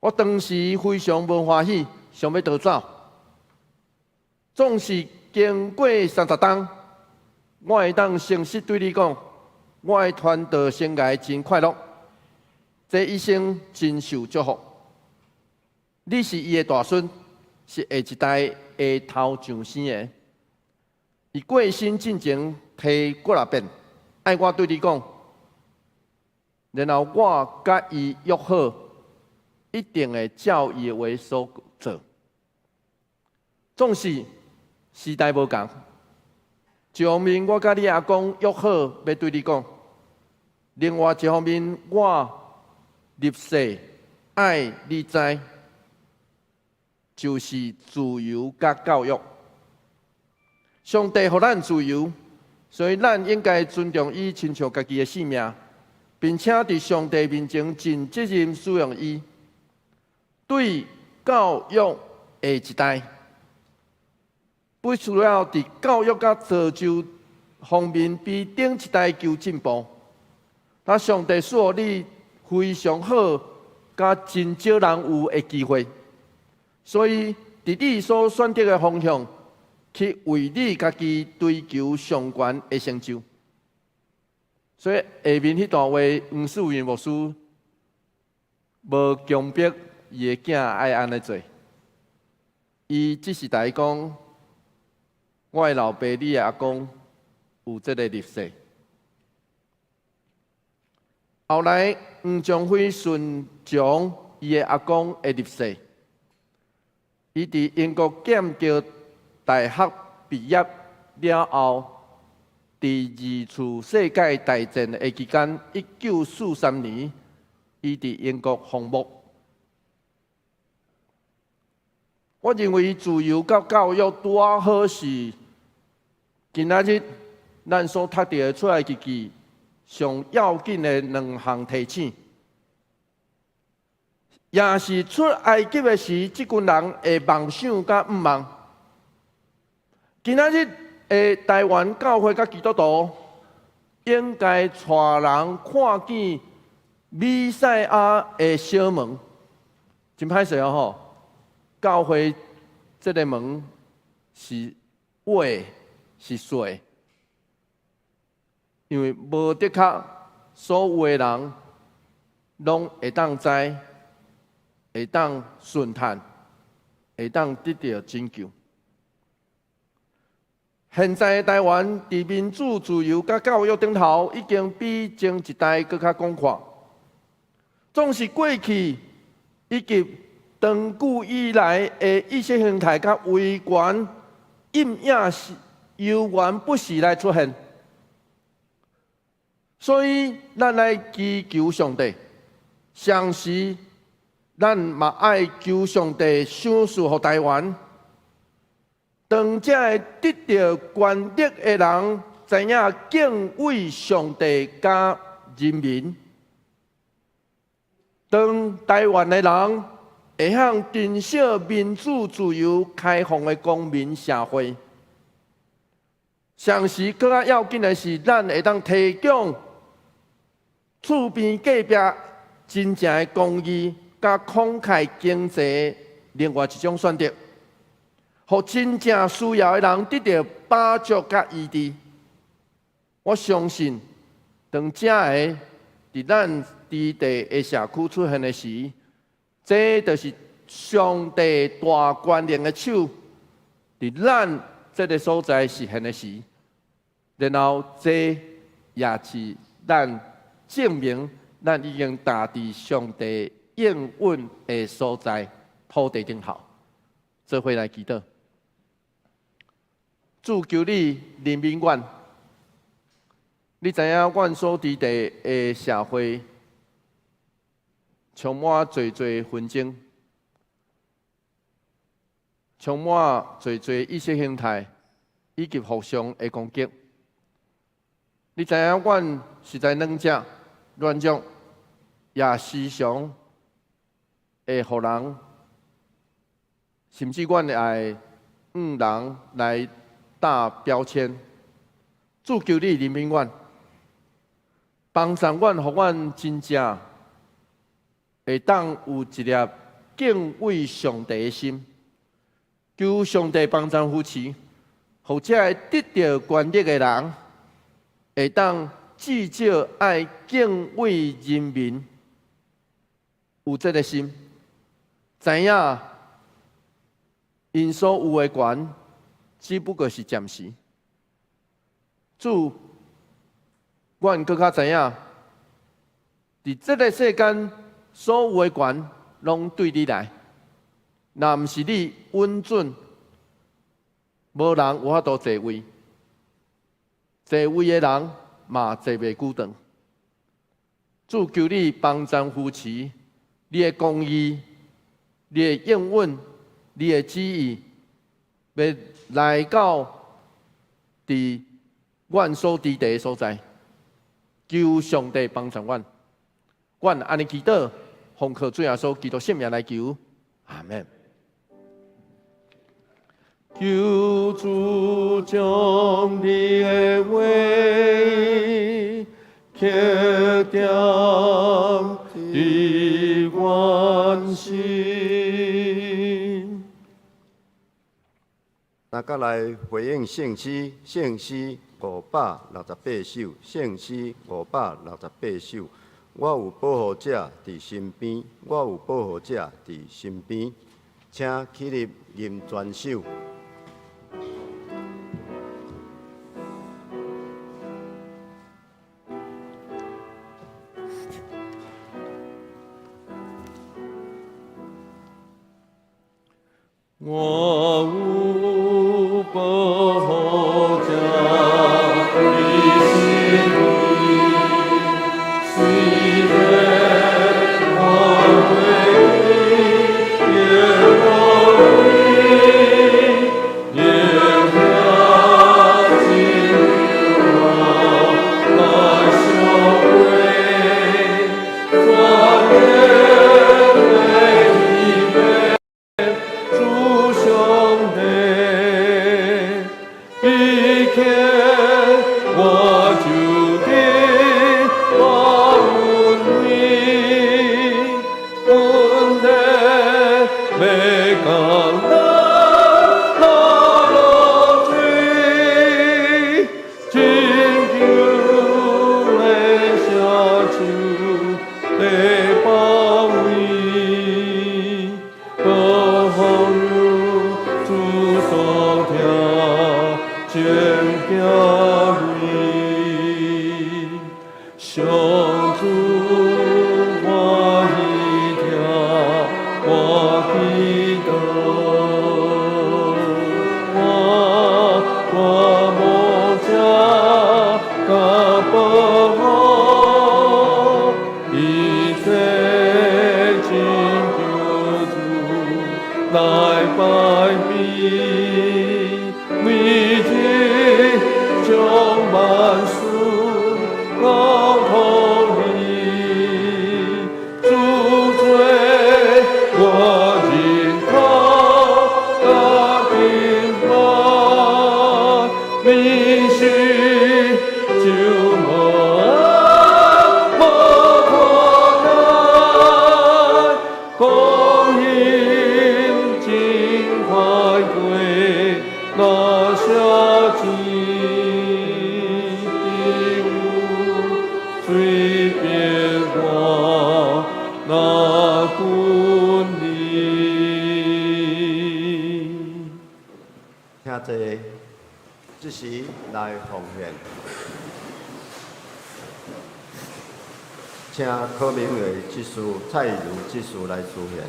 我當時非常無歡喜，想欲逃走。總是經過30冬，我會當誠實對你講，我的傳道生涯真快樂，這一生真受祝福。你是伊的大孫，是下一代的頭上生的。伊過身進前提幾若遍，愛我對你講，然後我佮伊約好，一定會照伊的話所做。總是時代無仝，一方面我佮你阿公約好欲對你講，另外一方面我立誓愛你知，就是自由佮教育。上帝予咱自由，所以咱應該尊重伊，親像家己的性命，並且佇上帝面前盡責任使用伊。對教育下一代，不需要佇教育佮造就方面比頂一代求進步。那上帝賜予你非常好，佮真少人有的機會，所以佇你所選擇的方向，去為你家己追求上懸的成就。所以下面彼段話，黃世明牧師無強迫伊的囝愛按呢做，伊只是共伊講：我的老爸，你的阿公有這个立誓。後來黃宗輝順從伊的阿公的立誓，伊佇英國劍橋大學畢業了後，佇二次世界大戰的期間，1943年，伊佇英國奉牧。我認為自由佮教育拄仔好是今仔日咱所讀著的出埃及記上要緊的兩項提醒，也是出埃及的時，這群人的夢想佮願望。今仔日的台灣教會佮基督徒，應該帶人看見彌賽亞的小門。真歹勢哦吼！教會這个門是挖是細，因為無的確所有的人攏會當知，會當順嘆，會當得著拯救。現在台灣佇民主、自由佮教育頂頭，已經比前一代閣較廣闊。總是過去以及長久以來的意識形態佮威權陰影是猶原不時來出現。所以咱來祈求上帝，同時咱嘛愛求上帝賞賜予台灣。當這个得著權力的人知影敬畏上帝佮人民，當台灣的人會曉珍惜民主、自由、開放的公民社會，同時閣較要緊的是，咱會當提供厝邊隔壁真正的公義，佮慷慨經濟另外一種選擇，予真正需要的人得著飽足佮醫治。我相信，當這个佇咱在地的社區出現的時，這就是上帝大權能的手，佇咱這个所在實現的時，然後這也是咱證明咱已經踏佇上帝應允的所在土地頂頭。做伙來祈禱，主求你憐憫阮，你知影阮所佇地的社會充滿濟濟紛爭，充滿濟濟意識形態以及互相的攻擊。你知影阮實在軟弱、軟弱，也時常會予人，甚至阮會向人來打標籤。主求你憐憫阮，幫助阮，予阮真正會當有一粒敬畏上帝的心，求上帝幫贊扶持，予這个得著權力的人，會當至少愛敬畏人民，有這个心，知影𪜶所有的權，只不過是暫時。主，阮閣較知影，佇這个世間所有的權，攏對你來，若毋是你允准，無人有法度坐位，坐位的人嘛坐袂久長。主求你幫贊扶持，你的公義，你的應允，你的旨意，欲來到佇阮所佇地的所在，求上帝幫助阮。阮按呢祈禱，奉靠主耶穌基督聖名來求，阿門。求主將你的話刻點佇阮心。大家來回應聖詩，聖詩568首，聖詩568首。我有保護者佇身邊，我有保護者佇身邊，請起立吟全首。我有保護者佇身邊，雖然我過去的路仍真來相會，全然的主上帝，一刻我就得保穩，穩得欲降落落水，拯救的聖手的包圍，高風主所聽前行位，上主歡喜聽我祈禱，我我無者甲保護。來奉獻。請柯明偉執事、蔡如執事來司獻。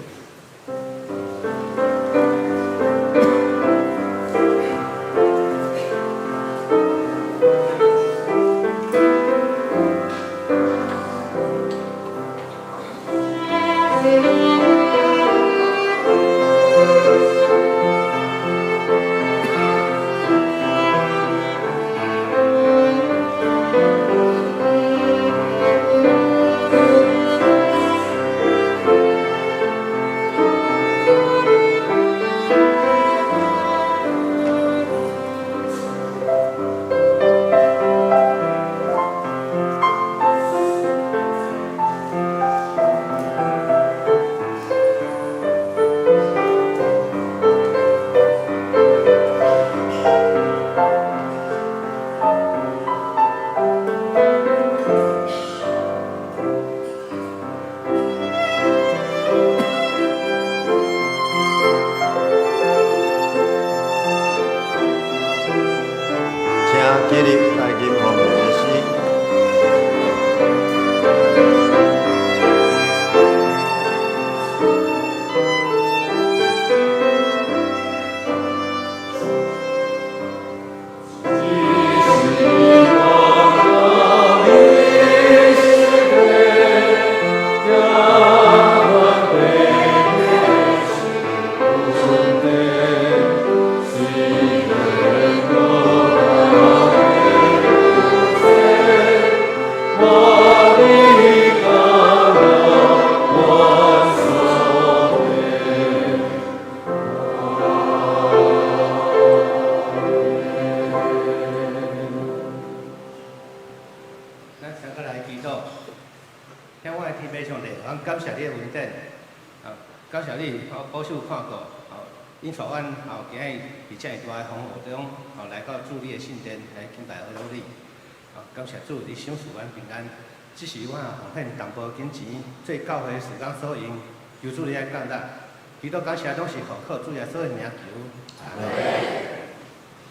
請起立來吟奉獻的詩。咱三個來祈禱，天父的天父上帝，阮感謝你的恩典，啊，感謝你保守看顧，引帶阮今日佇遮爾大的風雨中，來到主你的聖殿來敬拜阿羅你，感謝主，你賞賜阮平安。這是阮奉獻淡薄金錢做教會時間所用，求主你來降納。祈禱感謝攏是奉靠主耶穌的名求。阿們。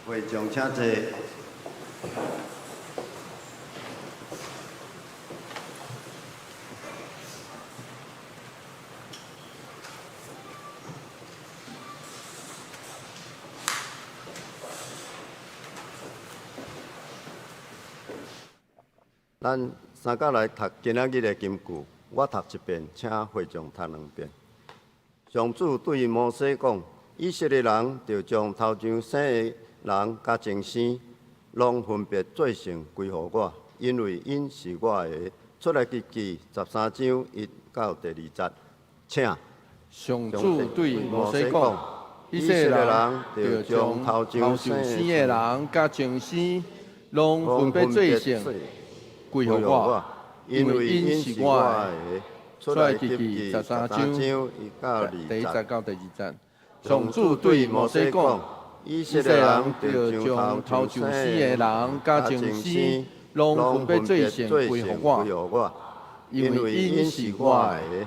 會眾請坐。咱三甲來讀今仔日的金句，我讀一遍，請會眾讀兩遍。上主對摩西講：以色列人著將頭上生的人佮前生，攏分別做聖歸予我，因為𪜶是我的。出埃及記十三章一到第二節，請。上主對摩西講：以色列人著將頭上生的人佮前生，攏分別做聖歸予我，因為𪜶是我的。出埃及記十三章第一節到第二節。上主對摩西講：以色列人著將頭上生的人佮前生，攏分別做聖歸予我，因為𪜶是我的。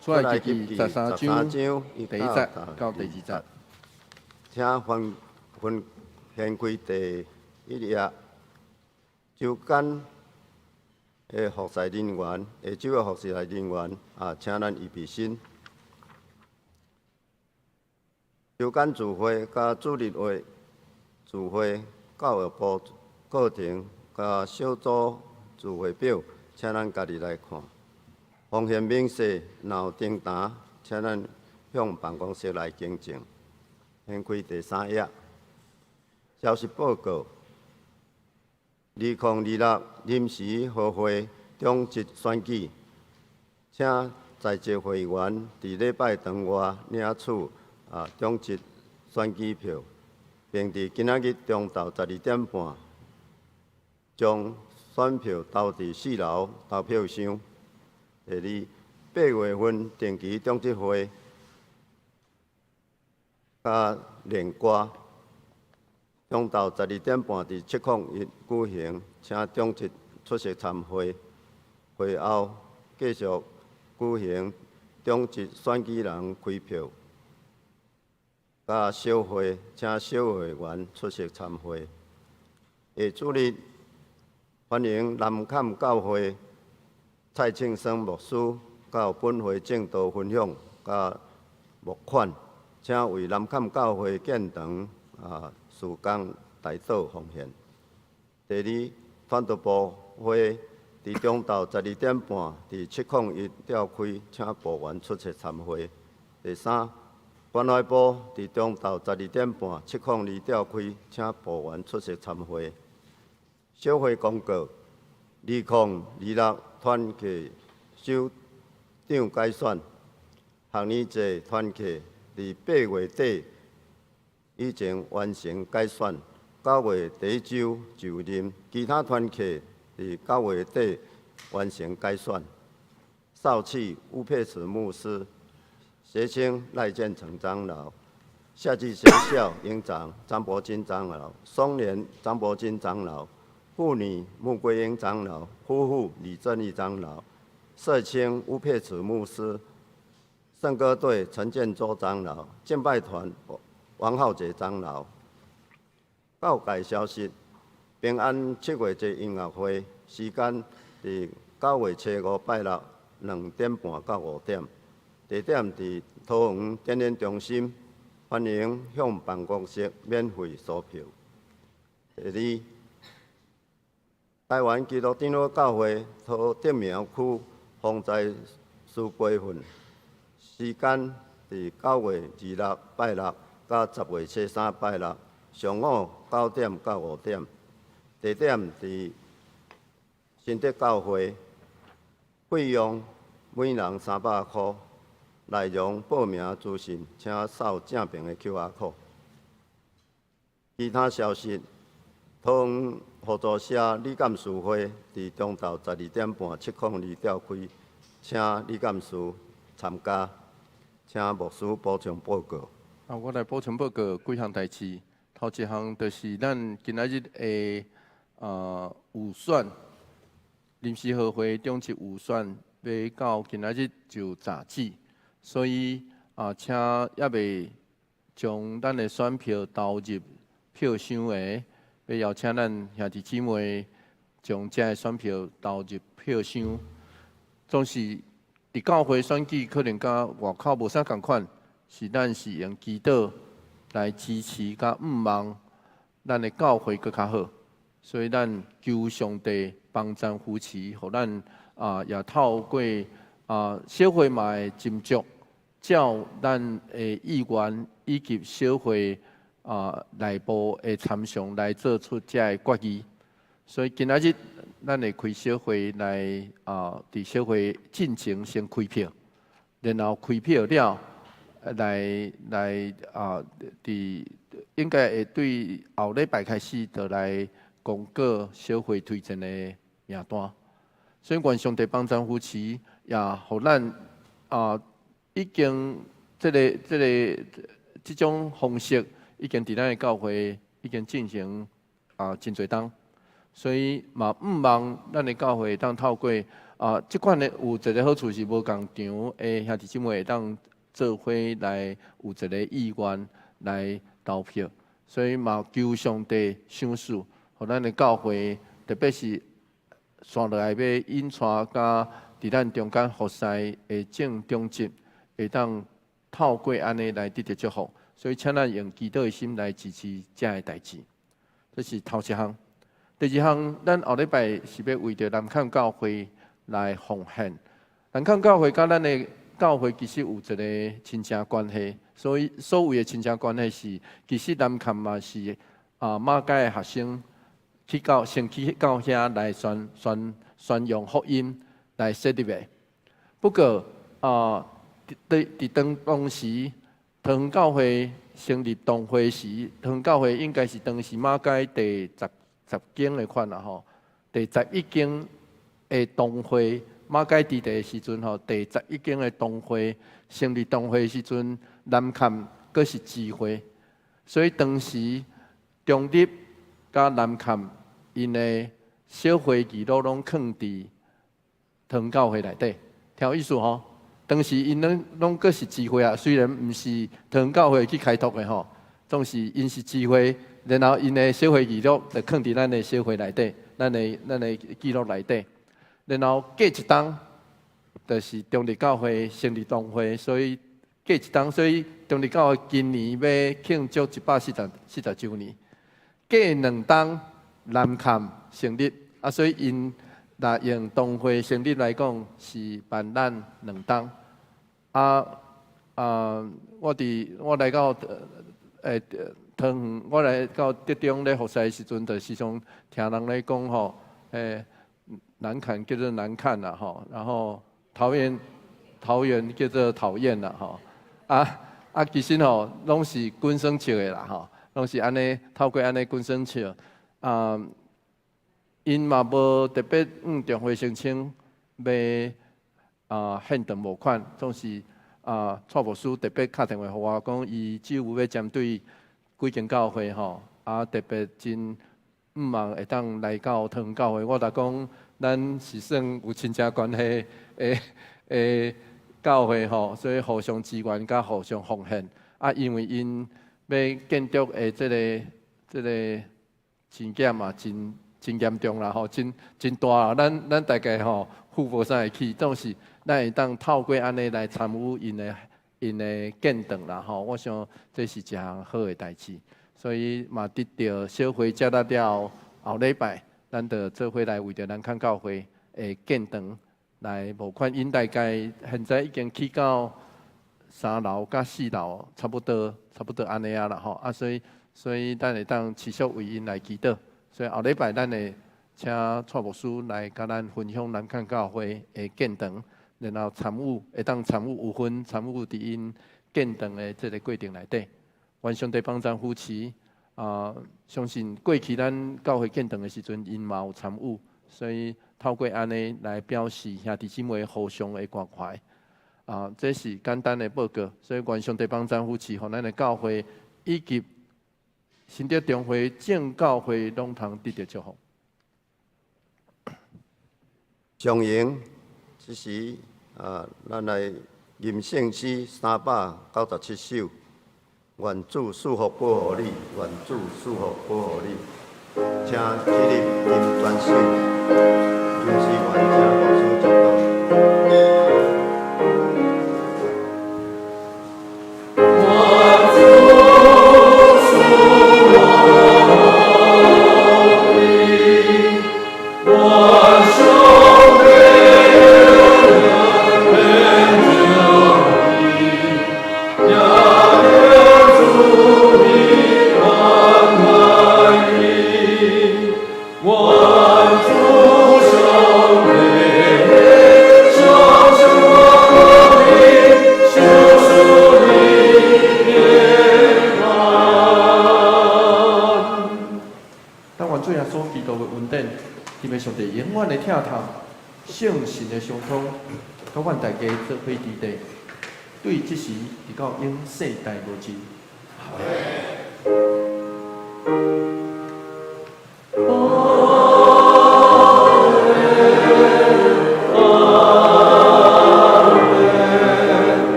出埃及記十三章第一節到第二節。請翻翻掀開第一頁，周間的服侍人員，下晝的服侍人員啊，請咱預備心。周間聚會佮主日會聚會教育部課程佮小組聚會表，請咱家己來看。奉獻明細若有訂單，請咱向辦公室來更正。掀開第三頁，消息報告：2026臨時合會長職選舉，請在職會員佇禮拜堂外領取長職選舉票，並佇今仔日中晝12點半將選票投佇四樓投票箱。第二，8月份定期長執會佮練歌，中晝12點半佇701舉行，請長執出席參會。會後繼續舉行長執選舉人開票，佮小會，請小會員出席參會。下主日歡迎南崁教會蔡慶生牧師到本會證道分享佮募款，請為南崁教會建堂事工代禱奉獻。第二，傳道部會佇中晝12點半佇701召開，請部員出席參會。第三，關懷部佇中晝12點半702召開，請部員出席參會。小會公告：2026團契首長改選，學年制團契佇8月底已經完成改選，9月第一週就任。其他團契佇9月底完成改選。少契烏佩慈牧師，協青賴建成長老，夏季學校營長張伯金長老，松年張伯金長老。婦女穆桂英長老，夫婦李正義長老，社青烏佩慈牧師，聖歌隊陳建州長老，敬拜團王浩杰長老。教界消息：平安七月節音樂會時間佇9月初5拜六2點半到5點，地點佇桃園展演中心，歡迎向辦公室免費索票。第二，台灣基督長老教會桃竹苗區防災師培訓時間佇9月26拜六佮10月初3拜六上午9點到5點，地點佇新德教會，費用每人300箍。內容報名資訊，請掃正爿的 QR code。其他消息。桃園互助社理監事會佇中晝12點半702召開，請理監事參加，請牧師補充報告。啊，我來補充報告幾項代誌。頭一項就是咱今仔日的預選，臨時合會中級預選欲到今仔日就截止，所以啊，請猶未將咱的選票投入票箱的，欲邀請咱兄弟姊妹將遮的選票投入票箱。總是佇教會選舉可能佮外口無啥仝款，是咱是用祈禱來支持佮向望咱的教會閣較好，所以咱求上帝幫贊扶持，予咱也透過小會嘛會斟酌，照咱的意願以及小會內部的參詳來做出遮的決議。所以今仔日咱會開小會來佇小會進前先開票，然後開票了，來來啊，佇應該會對後禮拜開始就來公告小會推薦的名單。所以願上帝幫贊扶持，也予咱已經這種方式已經佇咱的教會已經進行真濟冬，所以嘛向望咱的教會會當透過這款的有一個好處是無仝場的兄弟姊妹會當做伙來有一個意願來投票，所以嘛求上帝賞賜，予咱的教會特別是紲落來欲引帶佮佇咱中間服侍的正長執，會當透過按呢來得著祝福，所以請咱用祈禱的心來支持遮的代誌。這是頭一項。第二項，咱後禮拜是欲為著南崁教會來奉獻。南崁教會佮咱的教會其實有一个親情關係，所以所謂的親情關係是，其實南崁嘛是馬偕的學生去到先去到遐來宣揚福音來設立的。不過佇當時桃園教會成立堂會時，桃園教會應該是當時馬偕第十間的款啦吼，第11間的堂會，馬偕佇的時陣吼，第十一間的堂會成立堂會的時陣，南崁閣是支會，所以當時中壢佮南崁𪜶的小會記錄攏囥佇桃園教會內底，聽有意思吼？當時𪜶攏閣是支會啊，雖然毋是桃園教會去開拓的吼，總是𪜶是支會，然後𪜶的小會記錄就囥佇咱的小會內底，咱的記錄內底。然後過一冬，就是中日教會成立堂會，所以過一冬，所以中日教會今年欲慶祝140週年。過兩冬南崁成立，啊，所以𪜶若用堂會成立來講，是晚咱兩冬。啊啊，我佇我來到桃園，我來到竹中咧服侍的時陣，就時常聽人咧講吼，南崁叫做難看啦吼，然後桃園叫做討厭啦吼，啊啊，其實吼攏是滾耍笑的啦吼，攏是按呢透過按呢滾耍笑，啊，𪜶嘛無特別向中會聲稱欲獻堂募款，總是啊，蔡牧師特別敲電話予我講，伊只有欲針對幾間教會吼，啊特別真向望會當來到桃園教會，我就講咱是算有親戚關係的教會吼，所以互相支援佮互相奉獻。啊，因為𪜶欲建築的這個錢減嘛，真真嚴重啦吼，真真大啦。咱大概吼付無啥會起，總是咱會當透過按呢來參與𪜶的建堂啦吼。我想這是一項好的代誌，所以嘛得著小會接納了後，後禮拜咱就做伙來為著南崁教會的建堂來募款。𪜶大概現在已經起到三樓佮四樓，差不多按呢仔啦吼。啊，所以咱會當持續為𪜶來祈禱。所以後禮拜咱會請蔡牧師來共咱分享南崁教會的建堂，然後參與會當參與有份參與佇𪜶建堂的這个過程內底。願上帝幫贊扶持啊！相信過去咱教會建堂的時陣，𪜶嘛有參與，所以透過按呢來表示兄弟姊妹互相的關懷。啊，這是簡單的報告。所以願上帝幫贊扶持，予咱的教會以及新竹中會眾教會攏通得著祝福。上榮，這時啊，咱來吟聖詩397首。願主賜福保護你，願主賜福保護你。請起立吟全首，吟詩員請牧師祝禱。但願主耶穌基督的恩典，天父上帝永遠的疼痛，聖神的相通，佮阮大家做伙佇地，對這時直到永世代無盡。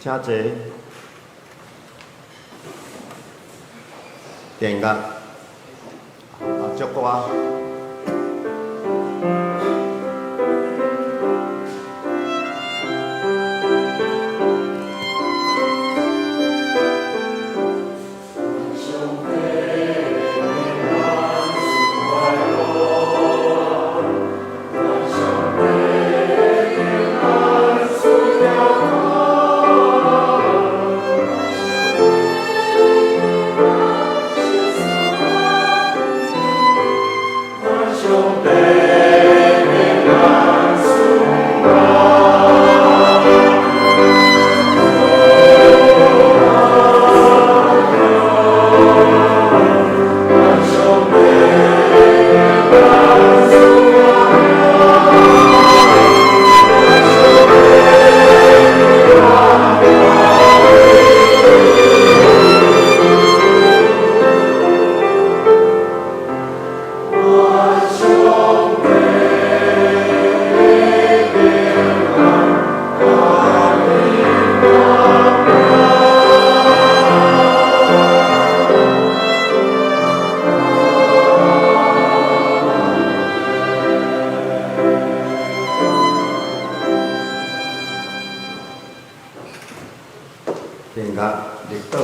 請坐。電樂，啊，祝歌。停脚立倒。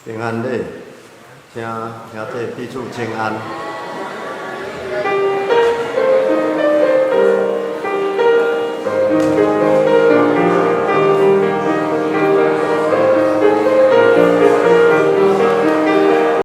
平安禮，請兄弟彼此請安。